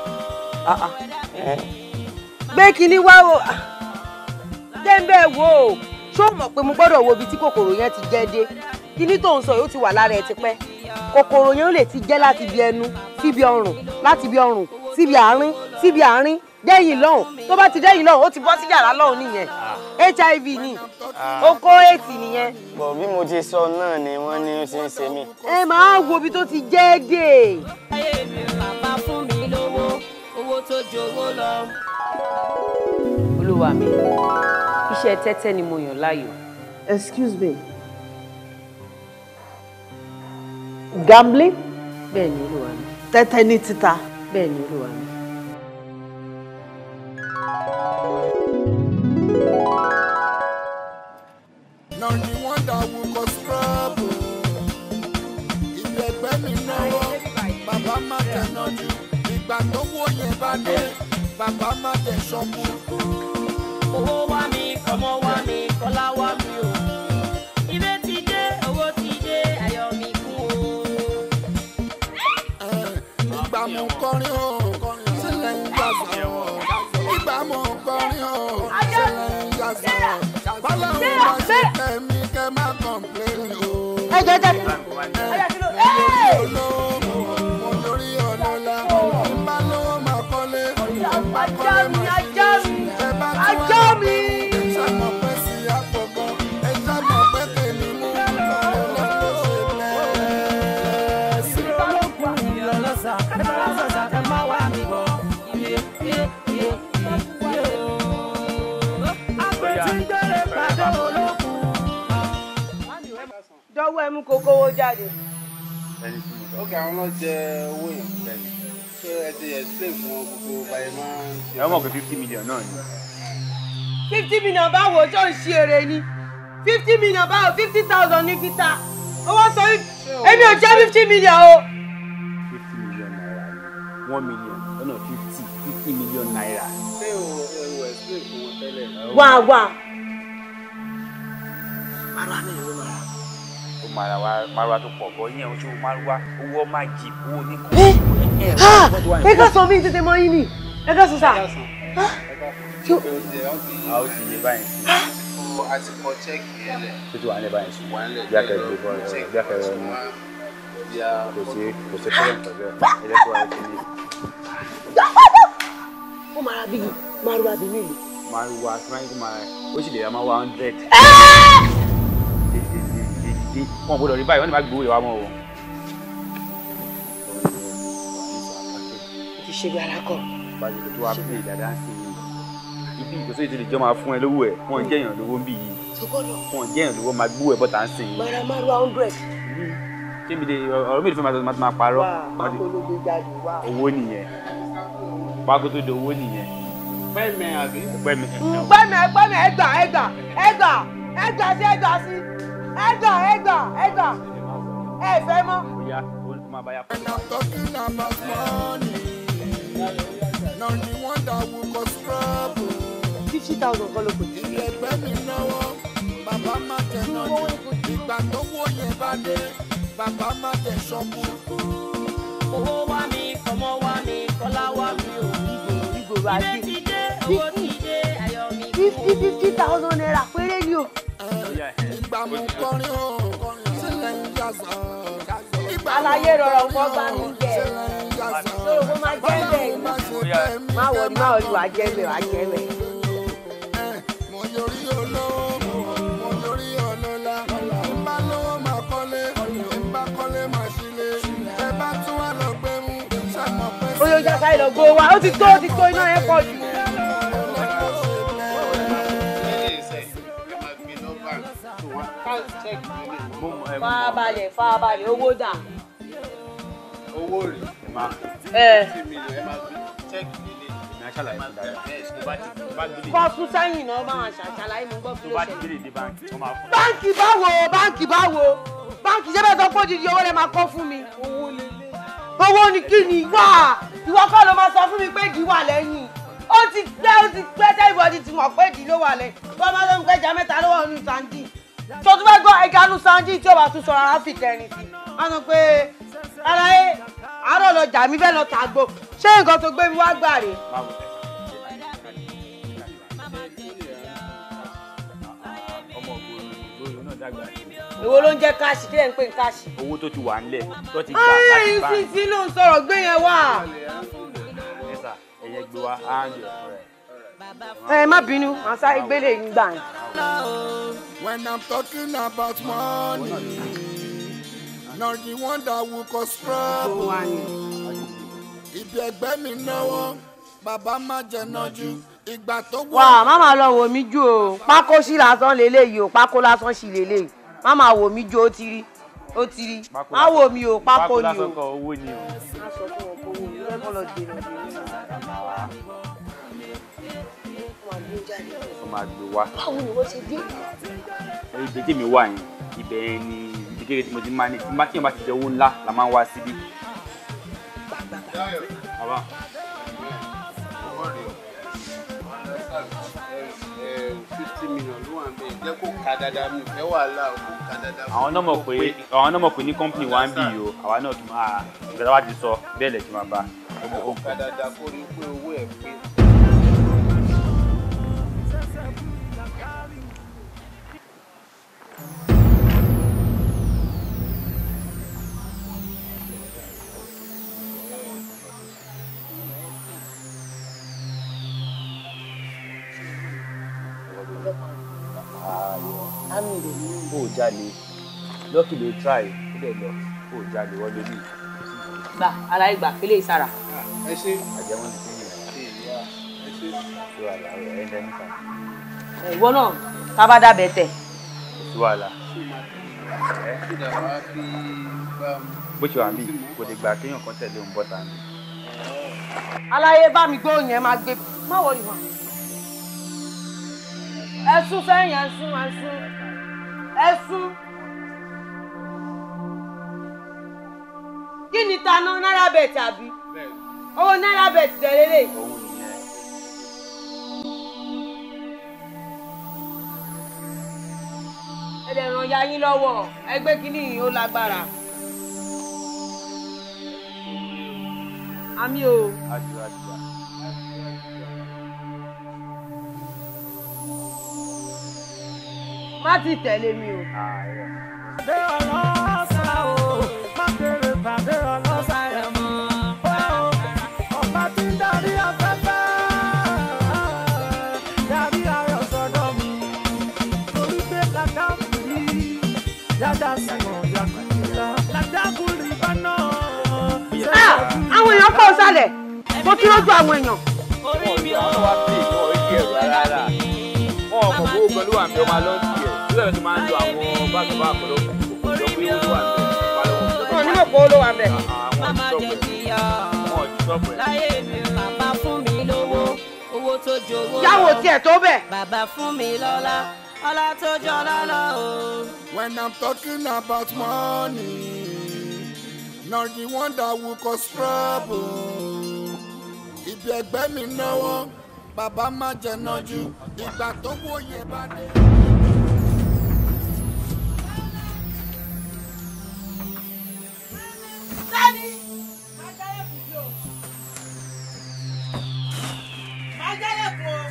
Gbé kinní wá o. Dẹ́ńbẹ́ wo o. Ṣó mọ̀ pé mo gbọ́dọ̀ wo ibi tí kòkòrò yẹn ti jẹ́ dé? Kinní tó ń sọ yóò ti wà lára ẹ tipẹ́. Kòkòrò yẹn ó lè ti jẹ́ láti ibi ẹnu, síbi ọrùn, láti ibi ọrùn, síbi àárín, síbi àárín, dẹ́yìn lọ́hùn. Tó bá ti dẹ́yìn lọ́hùn, ó ti bọ́ sí yàrá lọ́hùn nìyẹn. HIV ni. Ó kó AIDS nìyẹn. Bọ̀ bí mo ti sọ náà ni wọ́n ní ó ti ń ṣe mí. Ẹ máa wo ibi tó ti jẹ́ dé. Bàbá fún mi lówó, owó tó jowó lọ. Olúwa mi, iṣẹ́ tẹ́tẹ́ ni mo yàn láàyò. Excuse me. Gambling? Bẹ́ẹ̀ ni Olúwa mi. Tẹ́tẹ́ ní títa. Bẹ́ẹ̀ ni Olúwa mi. Now the one that will cause trouble. Ìgbà ẹgbẹ́ mi náwó, bàbá má tẹ̀ náà jù. Ìgbà tó wó yẹn bá dé, bàbá má tẹ̀ ṣọ́kù. Owó wá mi, ọmọ wá mi, kọ́lá wá mi o. Ire ti dé, owó ti dé, ayọ̀ mi kún o. Ìgbà mo kọrin o, sílẹ̀ ń yàtọ̀. Ìgbà mo kọrin o, sílẹ̀ ń yàtọ̀. Bọ́láhùn bá ṣe tẹ̀ mí kẹ́ má kọ̀m̀pléènì o. Ẹ jẹ́ jẹ́. Mo lórí ọlọ́lá, ń bá lówó máa kọ́lé, ń bá kọ́lé máa ṣílé. Ẹ bá tún wá Ajá mi. ṣàmọ̀ pé sí àpọ̀gbọ́n, ẹ ṣàmọ̀ pé kèmí mú ọlọ́run ṣe bẹ́ẹ̀ sí. Olókun ìlọlọ́sà, ẹ bá lọ́sàsà ẹ má wà níbọ̀. Iye, iye, iye, iye o. Àgbẹ̀ tí ń gbére pàdé olókun. Dọ́wọ́ ẹ mú kókówó jáde. Ok, àwọn ló jẹ owó yẹn. Ṣé ẹ ti explain fún wọn gbogbo báyìí máa ń ṣe? Ẹ mọ̀ pé 50 million náà ni. 50 million báwo? Tó ń ṣe èrè ni? 50 million báwo? 50,000 ní kíta owó sọ. Èmi ò jẹ́ 50 million o. ₦50 million ni. 1 million lọ́nà 50, ₦50 million. Ṣé o ẹ explain fún wọn tẹ́lẹ̀? Wá wá. Márùwá mélòó ló máa rà? Ó máa ra márùwá tó pọ̀ bọ́ yẹn, oṣù márùwá owó máa jì owó ní kò. Ẹ ká sọ mí tètè mọ yín ni. Ẹ ká sọ sà. A ó ti yé báyìí sí. A ti kọ cheque yẹn lẹ̀. Tó ti wà ní báyìí sí. Bí akẹ́rẹ́ gbé bọ́ọ̀lù rẹ̀, bí akẹ́rẹ́ mú. Kò sí problem pẹ̀lú ẹ̀. Ẹ jẹ́ kó wáyé kí ní. Ó máa ra bíi márùwá bíi mélòó? Márùwá tí wọ́n máa ó sì lè ra máa 100. Wọ́n gbọ́dọ̀ rí báyìí, wọ́n ní máa gbowó ìwà mọ́ o. Ó ti ṣe bí alákọ̀. Báyìí tó wá pè dáadáa sí i. Ibi ìgbésẹ̀ tó lè jọ máa fún ẹ lówó ẹ̀, wọ́n jẹ́ èèyàn lówó ń bì yìí. Wọ́n jẹ́ èèyàn lówó máa gbówó ẹ̀ bọ́ta ń sìn yìí. Mara márùwá 100. Ṣé mi lè ọ̀rọ̀ mi lè fẹ́ máa parọ́? Wà á ló gbé jáde wá. Owó nìyẹn. Pákó tó di owó nìyẹn. Pẹ́ẹ́mẹ́ àbí? Pẹ́ẹ́mẹ́. Pẹ́ẹ́mẹ́ pẹ́ẹ́mẹ́, ẹgbà ẹgbà ẹgbà ẹgbà sí ẹgbà sí ẹgbà ẹgbà ẹgbà ẹ fẹ́ mọ́. Oya, ó máa bá yà. When I'm talking about money, not the one that will cause trouble. 50,000 kọ́ ló pè. Ilé ẹgbẹ́ mi náwó, bàbá má jẹ náà jù. Ìgbà tó wó yẹn bá dé, bàbá má jẹ ṣọ́kù. Owó wá mi, ọmọ wá mi, kọ́lá wá mi ò. Ìgboro ajé. Ilé ti dé, owó ti dé, ayọ̀ mi kún. ₦50,000 péré ni o. Ìgbà mú kọrin o, sílẹ̀ ń yàsọ̀. Àlàyé rọrọ̀ nǹkan bá mi jẹ. Sọ̀rọ̀ kó máa jẹ́ bẹ́ẹ̀ ni. Má wọ̀ ni má wọ̀ ni wàá jẹ́ bẹ́ẹ̀, wàá jẹ́ bẹ́ẹ̀. Mo yorí olówó, mo yorí ọlọ́lá. N bá lówó máa kọ́lé, n bá kọ́lé máa ṣílé. Ẹ bá tún wá lọ gbé mú, ṣàmọ̀ pé Ó yóò já sáré lọ gbó wa, ó ti tó, ó ti tó, iná yẹn pọ̀ jù. Fábalẹ̀ fábalẹ̀, owó dà. Owó rẹ̀. Ẹ. 50 million, ẹ máa gbé cheque lélẹ̀. Èmi á ṣàlàyé fún dáadáa. Tó bá gbélé. Kọ́ sún sẹ́yìn náà, máa ṣàṣàlàyé, mo gbọ́ kí Tó ló bá ti ṣẹlẹ̀. gbélé dé báńkì, wọ́n máa fún. Báńkì báwo? Báńkì báwo? Báńkì ṣé bẹ́ẹ̀ sọ pé odidi owó lè máa kọ́ fún mi? Owó ni kí ni wá? Ìwọ kọ́ ló máa sọ fún mi pé ìdí wà lẹ́yìn. Ó ti pẹ́, ó ti pẹ́ tẹ́lifọ̀dì ti mọ̀ pé ìdí ló wà lẹ́yìn. Wọ́n máa sọ fún mi pé ẹja mẹ́ta ló wà nínú sandin. Tó tún fẹ́ gbọ́ ẹja nínú sandin tí ó bá tún sọ rárá fi kẹrin sí. Wọ́n sọ pé aláyé àárọ̀ lọ jà mí fẹ́ lọ tàgbo. Ṣé nǹkan tó gbé mi wá gbà rèé? Ọmọ ògbóró náà dàgbà. Èwo ló ń jẹ́ cash? Kí lẹ̀ ń pè ní cash? Owó tó ti wà ńlẹ̀ tó ti gbà Ayé láti yìí sì báńkì. sí ló ń sọ̀rọ̀ gbé yẹn wá. Ẹ sà, ẹ̀yẹ gbé wa, á ń jẹ fún ẹ. Ẹ má bínú, màá sáré gbélé yín gbà yẹn. When I'm talking about money, not the one that will cause trouble. Ibi ẹgbẹ́ mi náwó, bàbá má jẹ náà jù. Ìgbà tó wó. Wà má máa lọ wò mí jù o, pákó sí lásán lélẹ́yìí o, pákó lásán sí lélẹ́yìí. Má máa wò mí jù, ó ti rí, ó ti rí. Má wò mí o, pákó ni o. Lásán kọ́, owó ni o. Má sọ fún wọn kó wò mí lẹ́kọ̀ọ́ lọ dènà dènà. Ó máa gbé wa. Báwo ni wọ́n ṣe dé? Ibi tí mi wà yẹn, ibẹ̀ yẹn ni ibi kékeré tí mo ti máa ní tí bá tí yẹn bá ti jẹ owó ńlá la máa ń wá síbí. Bàbá. Owó rẹ̀ o. 50 million ló wà ń bẹ̀. Jẹ́ kó ka dáadáa, mi ò fẹ́ wàhálà o, kó ka dáadáa. Àwọn náà mọ̀ pé ní company wa ń bì yìí o, àwa náà tún máa ìgbà tá a bá ti sọ bẹ́ẹ̀ lẹ̀ tí máa bá. Kó ka dáadáa kó rí pé owó ẹ̀ pé. Ó jalè, lucky ló try, ó dẹ̀ lọ, ó jalè, wọ́n lórí. Gbà aláì gbà fílẹ̀ ìsara. Ẹ ṣe. Àjẹmọ́ ti fi yàn. Ẹ ṣe. Sí wàhálà, ẹ̀ ń dẹ́nu kan. Ìwọ náà ká bá dábẹ́ tẹ̀. Kò sí wàhálà. Bó ṣe wà ń bì, kò lè gbà kéèyàn kan tẹ̀lé òun bọ́ta ni. Aláyé bá mi gbóhùn yẹn, máa gbé, má wọlé wọn. Ẹ sún sẹ́yìn, ẹ sún, ẹ sún, ẹ sún. Kí ni taná náírà bẹ́ẹ̀ tàbí? Owó náírà bẹ̀ ti tẹ̀lé lè. Òun nìyẹn. Ẹ lè ràn ya yín lọ́wọ́, ẹgbẹ́ kínní yìí ó lágbára. Àmì o. Àdúrà àdúrà. Má ti tẹ̀lé mi o. Pàdé ọlọ́sà o, má kéré pàdé ọlọ́sà rẹ̀ mọ́. Ọba tí ń darí afẹ́fẹ́, darí ayọ̀ sọ́dọ̀ mi. Torí pé làdákùrí, yájà sùnmọ̀ yàkúrà. Làdákùrí bá náà. Àwọn èèyàn pọ̀ sálẹ̀, mo kí lójú àwọn èèyàn. Wọ́n wá sí ìwọ̀n orí ẹ̀rọ rárá. Wọ́n mọ̀ bó pẹ̀lú àmì ọmọ alọ́ọ̀tì ẹ̀. Lórí ẹ̀rọ tó máa ń lo àwọn báàgì bá àpọ̀lọ́ kò jọ pé ó wà bẹ́ẹ̀. Wọ́n ní mọ̀ pé ó ló wà bẹ́ẹ̀. Àwọn òṣìṣọ́ pẹ̀. Láyé mi bàbá fún mi lówó, owó tó jowó. Yàwó tiẹ̀ tó bẹ̀. Bàbá fún mi lọ́lá, ọlá tó jọlá lọ o. When I'm talking about money, not the one that will cause trouble. Ibi ẹgbẹ́ mi náwó, bàbá má jẹ nájú, ìgbà tó wòye bá dé. Sani! Má jálẹ̀kùn bí o. Má jálẹ̀kùn o.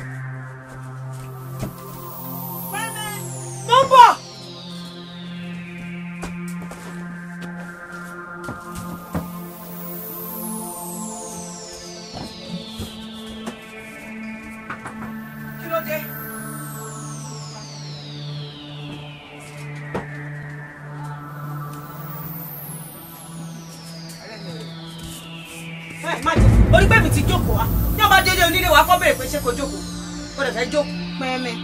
Pẹ́mẹ́. Mo ń bọ̀. Kí ló dé? Má jẹ orí pé mi ti jókòó wa ní ọba dédé onílé wa kọ́ bèrè pé ṣé kò jókòó ó lè fẹ́ jókòó. Pẹ́ẹ́mẹ́,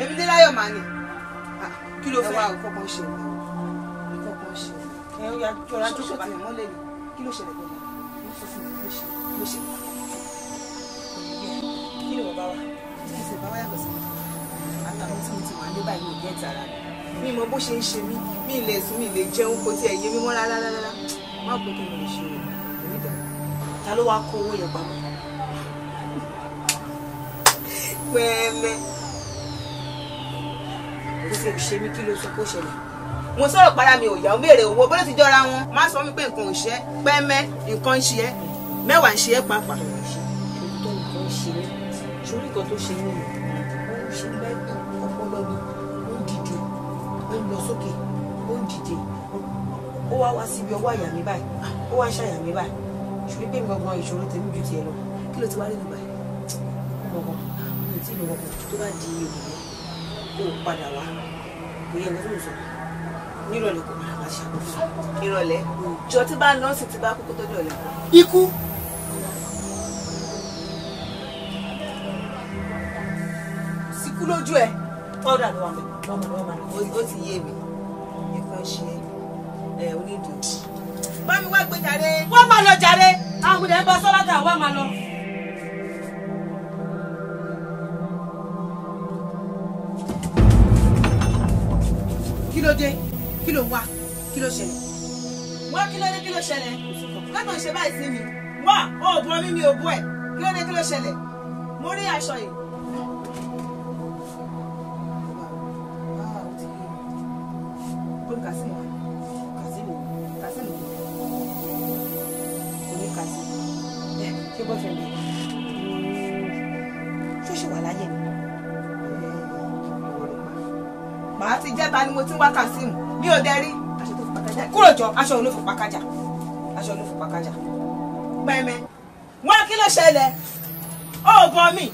èmi dé láyọ̀ màá nì. Kí ló fẹ́? Ẹ wá nǹkan kan ṣe mí. Nǹkan kan ṣe mí. Ẹ ó yá jọra jókòó báyìí. Mọ́lẹ̀ ni kí ló ṣẹlẹ̀ gbọ́dọ̀? Mo sọ fún mi ló ṣe ló ṣe. Kí ni bàbá wa? Tí mo sì bá wáyà sí mi. Àtàwọn tí mo ti wà ní báyìí ò gẹ́ tara mi. Mi mọ bó ṣe ń ṣe mí, mi lè sùn, mi lè jẹun, kò tiẹ̀ yé mi mọ́ rárá rárá. Má pé kí n lè ṣe o, èmi dà. Ta ló wá kó owó yẹn pamọ́? Pẹ́ẹ́mẹ́. Kò sì ṣe mí kí ló sọ kó ṣẹlẹ̀? Mo sọ̀rọ̀ para mi ò yá, ó béèrè owó, bó ló ti jọra wọn. Má sọ wípé nǹkan ò ṣe é, pẹ́ẹ́mẹ́, nǹkan ń ṣe é, mẹ́wàá ń ṣe é pàápàá. Tó nǹkan ń ṣe mí, sórí nǹkan tó ṣe mí, ó ń ṣe bẹ́ẹ̀ ọpọlọ mi, ó ń dìde, ó ń lọ sókè, ó ń dìde, ó wá wá síbi ọwọ́ àyà mi báyìí, ó wá ń ṣàyà mi báyìí. Ṣùgbọ́n pé gbọ̀ngàn ìṣòro tèmi ju tiẹ̀ lọ. Kí ló ti wá rí nígbà yìí? Gbọ̀ngàn mi ò tí ì lọ gbọ̀ngàn tó bá di òkùnkùn kó o padà wá. Kò yẹ nǹkan tó ń sọ. Nírọ̀lẹ́ kò padà wá ṣàkóso. Ìrọ̀lẹ́ jọ tí bá ń lọ sí ti bá kókó tó dọ̀lẹ́. Ikú. Síkú lójú ẹ. Pọ́dà ló wà mẹ́. Ó ti yé mi. Nǹkan ṣe ẹ onídìí. Bá mi wá gbé jàre. Wọ́n máa lọ jàre. Àwọn ọmọdé ń bá sọ́lá wọ́n máa lọ. Kí ló dé? Kí ló wá? Kí ló ṣẹlẹ̀? Wá kí ló dé? Kí ló ṣẹlẹ̀? Látọ̀ ṣe báyìí sí mi. Wá ó bọ́ mi mi ò bọ́ ẹ̀. Kí ló dé? Kí ló ṣẹlẹ̀? Mo rí aṣọ yìí. Kazeem wà. Kazeem Kazeem Kò ní Kazeem. Ṣé boyfriend ẹ? Ṣó ṣì wà láyé ni? Màá ti jẹ́ ta ni mo ti ń wá Kazeem. Mi ò dẹ rí. Aṣọ tó fi pàkájà. Kúrò jọ, aṣọ òun ló fi pàkájà. Aṣọ òun ló fi pàkájà. Pẹ́ẹ́mẹ́. Wá kí ló ṣẹlẹ̀? Ó bọ́ mi.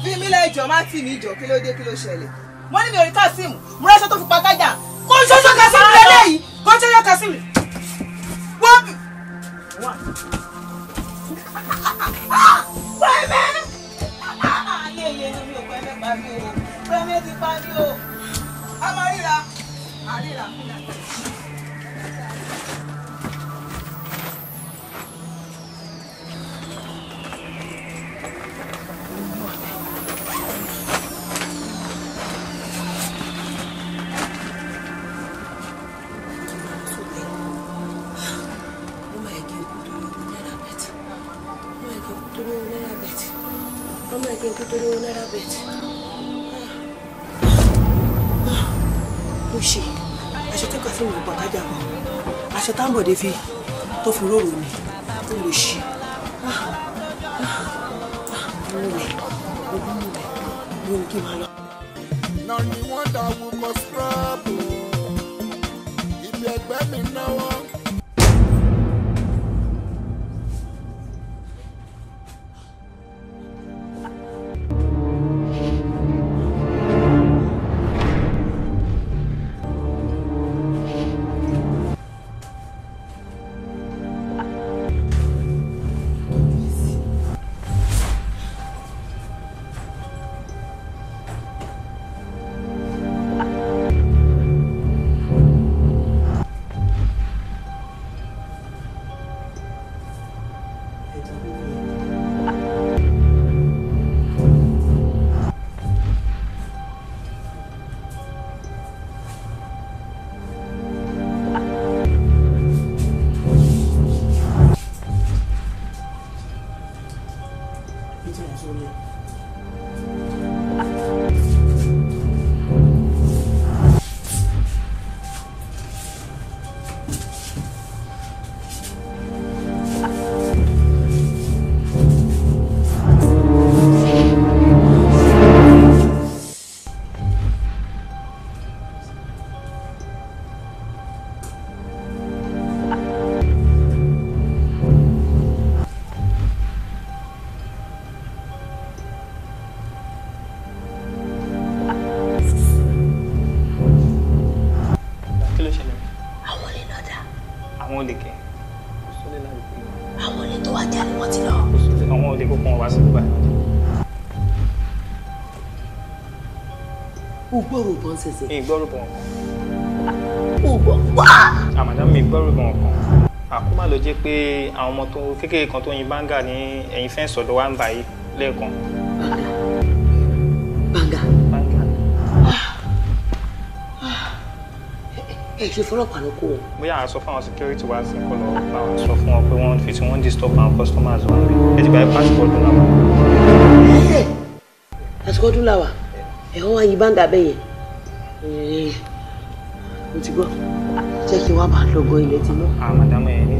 Fi mí lẹ́jọ́ má tì mí jọ, kí ló dé, kí ló ṣẹlẹ̀? Mo ní mi ò rí Kazeem, mo rẹ́ṣọ́ tó fi pàkájà. Kò ń ṣoṣo Kazeem lélẹ́yìí, kò ń ṣoṣo Kazeem. Wọ́n mi. Pẹ́ẹ́mẹ́! Ayé iye ni mi ò pẹ́ẹ́mẹ́ pa mí o. Pẹ́ẹ́mẹ́ ti pa mí o. A máa ríra. A ríra. Jẹ́ kí n kú torí owó náírà bet. Mo ṣe aṣọ tí kò sí mi gbọ̀n kájà bọ̀. Aṣọ táǹbọ̀dé fi tó fi róró ni ó lè ṣí. Mo wẹ̀, mo wẹ̀, mo ní kí n máa lọ. Nani wonder who cause trouble. Ibi ẹgbẹ́ mi náwó. Kí ló ṣẹlẹ̀? Àwọn olè náà dà. Àwọn olè kẹ̀. Kò sólè ládùúgbò yìí. Àwọn olè tó wá jalè wọ́n ti lọ. Kò sólè. Àwọn olè kókó wọn wá sí Dubai. O gbọ́rò bọ́n ṣẹ̀ṣẹ̀. Mi ì gbọ́rò bọ̀ kan. O gbọ́ wá. Àmàdá mi ì gbọ́rò bọ̀ kan. Àkó má lọ jẹ́ pé àwọn ọmọ tó kékeré kan tó yin báńgà ní ẹ̀yìn fẹ́ǹsì ọ̀dọ̀ wa ń bà yìí lẹ́ẹ̀kan. Báńgà. Báńgà. Ẹ ṣe fọlọ́pàá ló kó wọn. Bóyá à ń sọ fún àwọn security wa sí kọ́ lọ bá wa sọ fún wọn pé wọ́n fi tí wọ́n disturb àwọn customers wa níbí. Ẹ ti gbà pé pásítọ̀ ọdún náà wà. Àsìkò ọdún la wà. Ẹ̀ wọ́n wá yí báńgà bẹ́ẹ̀ yẹn. Mo ti gbọ́. Jẹ́ kí n wá máa lọ gan ilẹ̀ ti mọ́. Àmàdámù ẹ̀ ní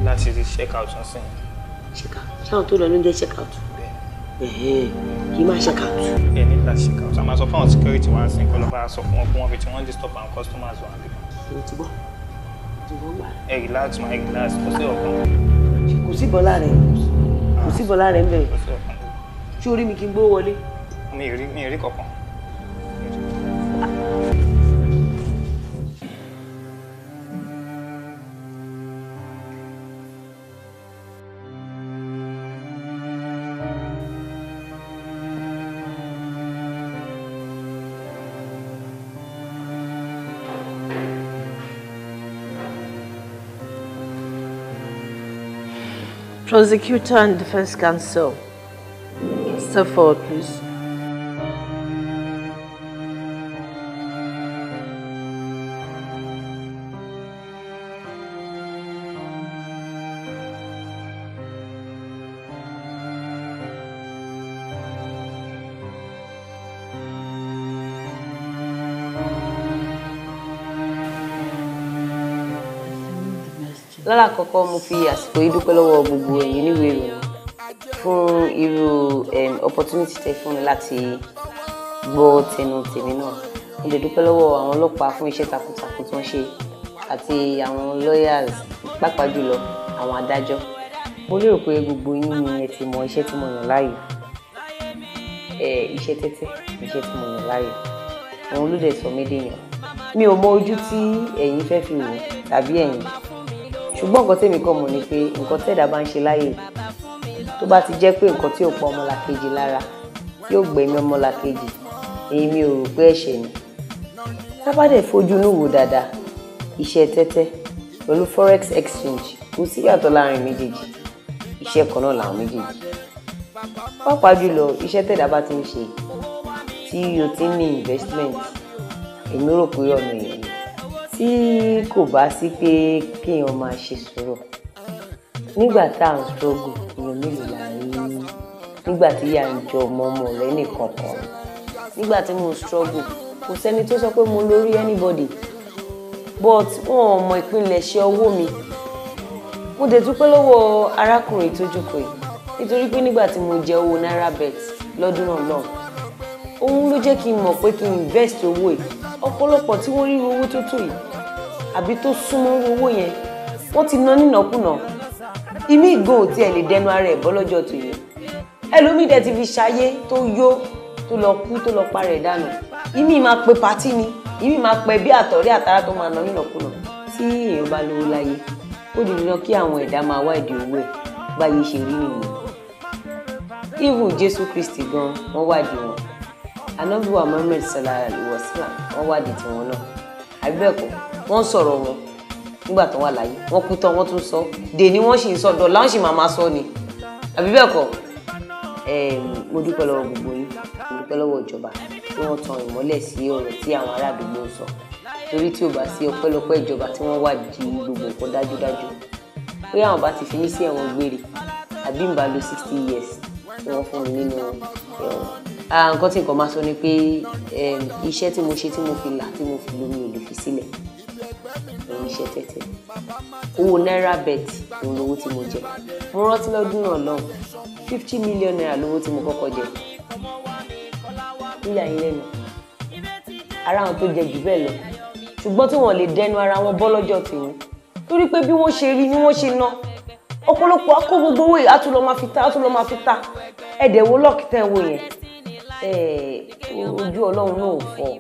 láti check out sọ́sìn. Check out. Ṣáwọn tó lọ ló ń jẹ́ check out. Kì í máa check out. Ẹ ní láti check out. A máa sọ fún àwọn security wa sí kọ́ lọ bá sọ fún wọn pé wọ́n fi tí wọ́n disturb àwọn customers wa níbí. Mo ti gbọ́. Mo ti gbọ́ gbà. Ẹ relax ma, ẹ relax. Kò sí ọ̀kan. Kò sí bọ́lá rẹ̀. Kò sí bọ́lá rẹ̀ ń bẹ̀. Kò sí ọ̀kan. Ṣé orí mi kí n gbówó wọlé? Mi ì rí kankan. Prosecutor and defense counsel, step forward, please. Lálàkọ́kọ́ mo fi àsìkò yìí dúpẹ́ lọ́wọ́ gbogbo ẹ̀yin oníwèé ìròyìn fún irú opportunity tẹ́ fún mi láti gbọ́ tẹnu tèmi náà. Mo lè dúpẹ́ lọ́wọ́ àwọn ọlọ́pàá fún iṣẹ́ takuntakun tí wọ́n ṣe àti àwọn lawyers, pàápàá jùlọ àwọn adájọ́. Mo lérò pé gbogbo yín ni ẹ ti mọ iṣẹ́ tí mo yàn láàyò. Iṣẹ́ tẹ́tẹ́, iṣẹ́ tí mo yàn láàyò. Òun ló dẹ̀ sọ mí dèèyàn. Mi ò mọ ojú tí ẹ̀yin fẹ́ fi wò tàbí ẹ̀yin. Ṣùgbọ́n nǹkan tèmi kàn mọ̀ ni pé nǹkan tẹ́dá bá ń ṣe láyè tó bá ti jẹ́ pé nǹkan tí ò pa ọmọlàkejì lára yóò gbẹ̀mí ọmọlàkejì, èmi ò rò pé ẹ̀ṣẹ̀ ni. Tá bá dẹ̀ fojú inú wò dáadáa, iṣẹ́ tẹ́tẹ́ pẹ̀lú forex exchange kò sí ìyàtọ̀ láàrin méjèèjì, iṣẹ́ kan náà làwọn méjèèjì. Pàápàá jùlọ iṣẹ́ tẹ́dá bá ti ń ṣe tí o ti ń ní investment, èmi rò pé ọ̀nà èèyàn ni. Tí kò bá sí pé kéèyàn máa ṣe sùúrù nígbà tá à ń struggle, èèyàn mélòó là ń rí Nígbà tí ìyà ń jọ ọmọ ọmọ rẹ nìkan kan, nígbà tí mo struggle, kò sẹ́ni tó sọ pé mo lórí anybody, but wọn ò mọ ìpilẹ̀ṣẹ̀ owó mi. Mo dẹ̀ dúpẹ́ lọ́wọ́ arákùnrin tó jókòó yìí, nítorí pé nígbà tí mo jẹ owó náírà bet lọ́dún náà lọ́hùn, òun ló jẹ́ kí n mọ̀ pé kí n invest owó yìí. Ọ̀pọ̀lọpọ̀ tí wọ́n rí owó tó tó yìí àbí tó súnmọ́ owó yẹn, wọ́n ti ná nínàkúnà. Ìmí ìgò ò tiẹ̀ lè dẹnu ara ẹ̀ bọ́ lọ́jọ́ tó yẹ. Ẹlòmíì dẹ̀ ti fi ṣayé tó yó, tó lọ kú, tó lọ para ẹ̀ dànù. Ìmí máa pe patí ni, ìmí máa pe bí àtọ̀rí àtàrà tó máa ná nínàkúnà. Tí èèyàn bá lówó láyé, ó di dandan kí àwọn ẹ̀dá máa wá ìdí owó ẹ̀. Báyé ṣe rí nìyẹn. Even Jésù Kristi gan, wọ́n wádìí wọn. Ànábì wa Muhammad sallallahu alaihi wasallam, wọ́n wádìí tiwọn náà. Àbí bẹ́ẹ̀ kọ́, wọ́n sọ̀rọ̀ wọn nígbà tó wà láyé, wọ́n kú tán wọ́n tún sọ dèní, wọ́n sì ń sọ dọ̀là, wọ́n sì máa máa sọ ni. Àbí bẹ́ẹ̀ kọ́? Mo dúpẹ́ lọ́wọ́ gbogbo yín, mo dúpẹ́ lọ́wọ́ ìjọba tí wọ́n tan ìmọ́lẹ̀ sí ọ̀rọ̀ tí àwọn ará àdúgbò ń sọ, torí tí ò bá sí ọpẹ́lọpẹ́ ìjọba tí wọ́n wádìí gbogbo nǹkan dájúdájú, bóyá àwọn bá ti fi mí sí ẹ̀wọ̀n gbére àbí ń bá lo 60 years tí wọ́n fún mi nínú ẹ̀wọ̀n. Nǹkan tí nǹkan máa sọ ni pé iṣẹ́ tí mo ṣe, tí mo fi là, tí mo fi lómi, ò lè fi sílẹ̀. Òun iṣẹ́ tẹ́tẹ́, owó náírà bet, òun lówó tí mo jẹ. Mo rántí lọ́dún náà lọ́hùn, ₦50 million lówó tí mo kọ́kọ́ jẹ. Níyà yín lẹ́nu, ara àwọn tó jẹ jù bẹ́ẹ̀ lọ, ṣùgbọ́n tí wọ́n lè dẹnu ara wọn bọ́ lọ́jọ́ tèmi, torí pé bí wọ́n ṣe rí ni wọ́n ṣe ná. Ọ̀pọ̀lọpọ̀ akó gbogbo owó yìí, á tún lọ máa fi ta, á tún lọ máa fi ta. Ẹ̀dẹ̀ wo lọ́ọ̀kì tẹ́ ń wò yẹn, ojú Ọlọ́run náà ò fọ́.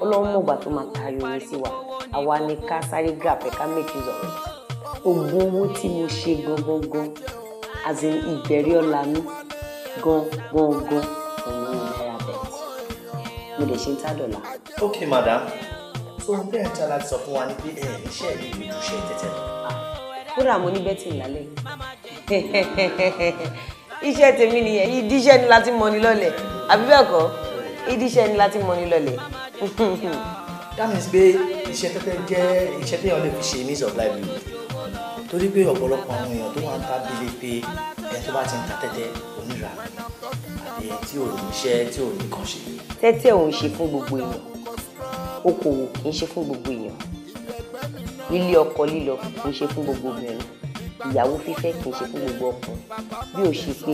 Ọlọ́run mọ̀gbà tó máa taari orin sí wa. Àwa ni ká sáré grab ẹ̀, ká make use of it. Oògùn owó tí mo ṣe gangan gan, as in ìbẹ̀rẹ̀ ọ̀la mi gan gan gan, òun ní náírà bet. Mo lè ṣe ń tá dọ̀là. Ok madam, so ohun tẹ́ ẹ̀ ń try láti sọ fún wa ni pé ẹ níṣẹ́ mi ìlú iṣẹ́ tẹ́tẹ́ lọ. Kódà mo ní betting lálẹ́. Iṣẹ́ tèmi nìyẹn. Ìdíṣẹ́ ni láti mọ ni lọ́lẹ̀, àbí bẹ́ẹ̀ kọ́? Ìdíṣẹ́ ni láti mọ ni lọ́lẹ̀. That means pé iṣẹ́ tẹ́tẹ́ jẹ́ iṣẹ́ téèyàn lè fi ṣe means of livelihood, torí pé ọ̀pọ̀lọpọ̀ àwọn èèyàn tó wà ń ta bílé pé ẹni tó bá ti ń ta tẹ́tẹ́, onírà àbí ẹni tí ò níṣẹ́, tí ò ní kàn ṣe. Tẹ́tẹ́ òun ṣe fún gbogbo èèyàn, okòwò kì í ṣe fún gbogbo èèyàn, ilé ọkọ lílọ kì í ṣe fún gbogbo obìnrin, ìyàwó fífẹ́ kì í ṣe fún gbogbo ọkùnrin. Bí ó ṣe pé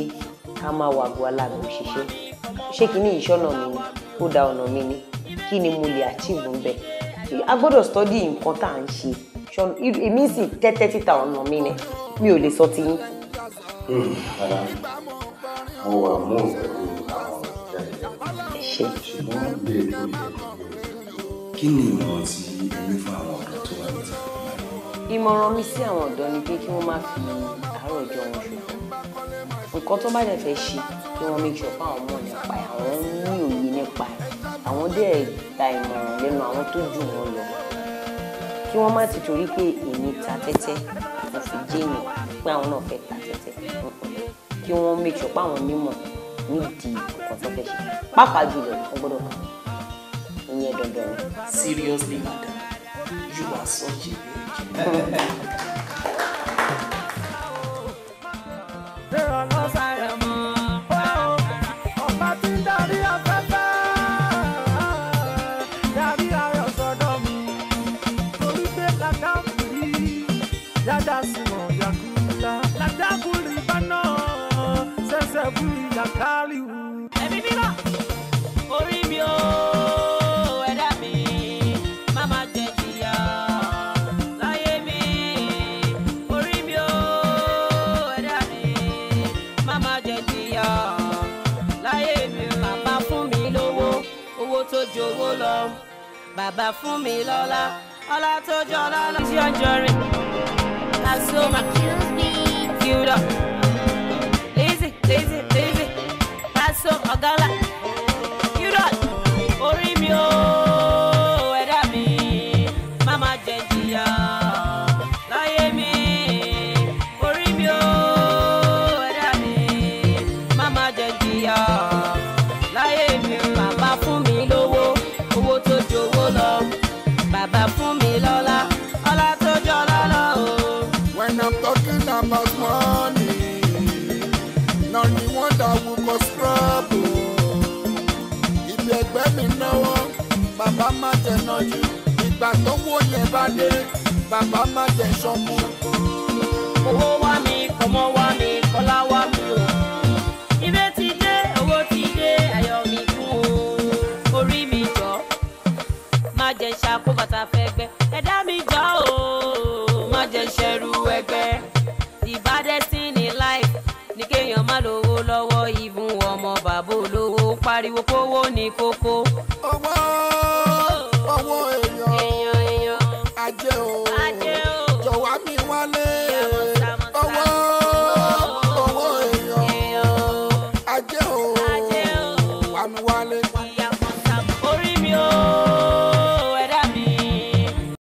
ká máa wàgò aláàbò ṣiṣẹ́, ṣé kí ní ìṣọ́nà mi ni ó da ọ̀nà mi ni, kí ni mo lè achieve ń bẹ̀? A gbọ́dọ̀ study nǹkan tá à ń ṣe. Èmi sì tẹ́tẹ́ títa ọ̀nà mi ni, mi ò lè sọ tiyín. Madam, mo wà mú pẹ̀lú àwọn jáde lẹ́nu. Ẹ ṣé. Ṣùgbọ́n ìbéèrè tó yẹ kí ni ìmọ̀ràn tí ẹ ní fún àwọn ọ̀dọ́ tó wà níta? Ìmọ̀ràn mi sí àwọn ọ̀dọ́ ni pé kí wọ́n má fi àárọ̀ ọjọ́ wọn ṣòfò. Nǹkan tó bá dẹ̀ fẹ́ ṣe, kí wọ́n make sure fáwọn mọ̀ nípa ẹ̀, àwọn ní òye nípa ẹ̀, àwọn dẹ̀ gba ìmọ̀ràn lẹ́nu àwọn tó jù wọ́n lọ. Kí wọ́n má ti torí pé èmi ta tẹ́tẹ́, mo fi jẹ́yàn pé àwọn náà fẹ́ ta tẹ́tẹ́. Kí wọ́n make sure pé àwọn nímọ̀ nídìí nǹkan tó fẹ́ ṣe. Pàápàá jùlọ, wọ́n gbọ́dọ̀ kà, ìyẹn dandan ni. Seriously madam, you are such a virgin. Ọba tí ń darí afẹ́fẹ́, darí ayọ̀ sọ́dọ̀ mi. Torí pé làdákùrí yàda sùnmọ̀ yàkúlá. Làdákùrí bá náà ṣẹ̀ṣẹ̀ fún ìyàkálíwù. Ẹ̀mí mímọ́, orí mi ò, ẹ̀dá mi, má má jẹ́ jìyà láyé mi. Orí mi ò, ẹ̀dá mi, má má jẹ́ jìyà láyé mi. Bàbá fún mi lówó, owó tó jowó lọ. Bàbá fún mi lọ́lá, ọlá tó jọlá lọ. Lizzy Anjorin, Pasuma, Qdot, Lizzy, Lizzy, Lizzy, Paso, Ọ̀gálá, Qdot. Orí mi ò, ẹ̀dá mi, má má jẹ́ jìyà láyé mi. Orí mi ò, ẹ̀dá mi, má má jẹ́ jìyà láyé mi. Bàbá fún mi lówó, owó tó jowó lọ. Bàbá fún mi lọ́lá, ọlá tó jọlá lọ o. When I'm talking about money, not the one that will cause má jẹ́ nájú. Ìgbà tó wó yẹn bá dé, bàbá má jẹ́ ṣọ́kú. Owó wá mi, kọ́mọ wá mi, kọ́lá wá mi o. Ire ti dé, owó ti dé, ayọ̀ mi kún o. Orí mi jọ, má jẹ́ ṣàkóbàtà fẹ́gbẹ́. Ẹ̀dá mi jọ o, má jẹ́ ṣẹrú ẹgbẹ́. The baddest thing in life ní kéèyàn má lówó lọ́wọ́, ìbùn ọmọ bàbá olówó pariwo kówó ní kókó. Owó, owó.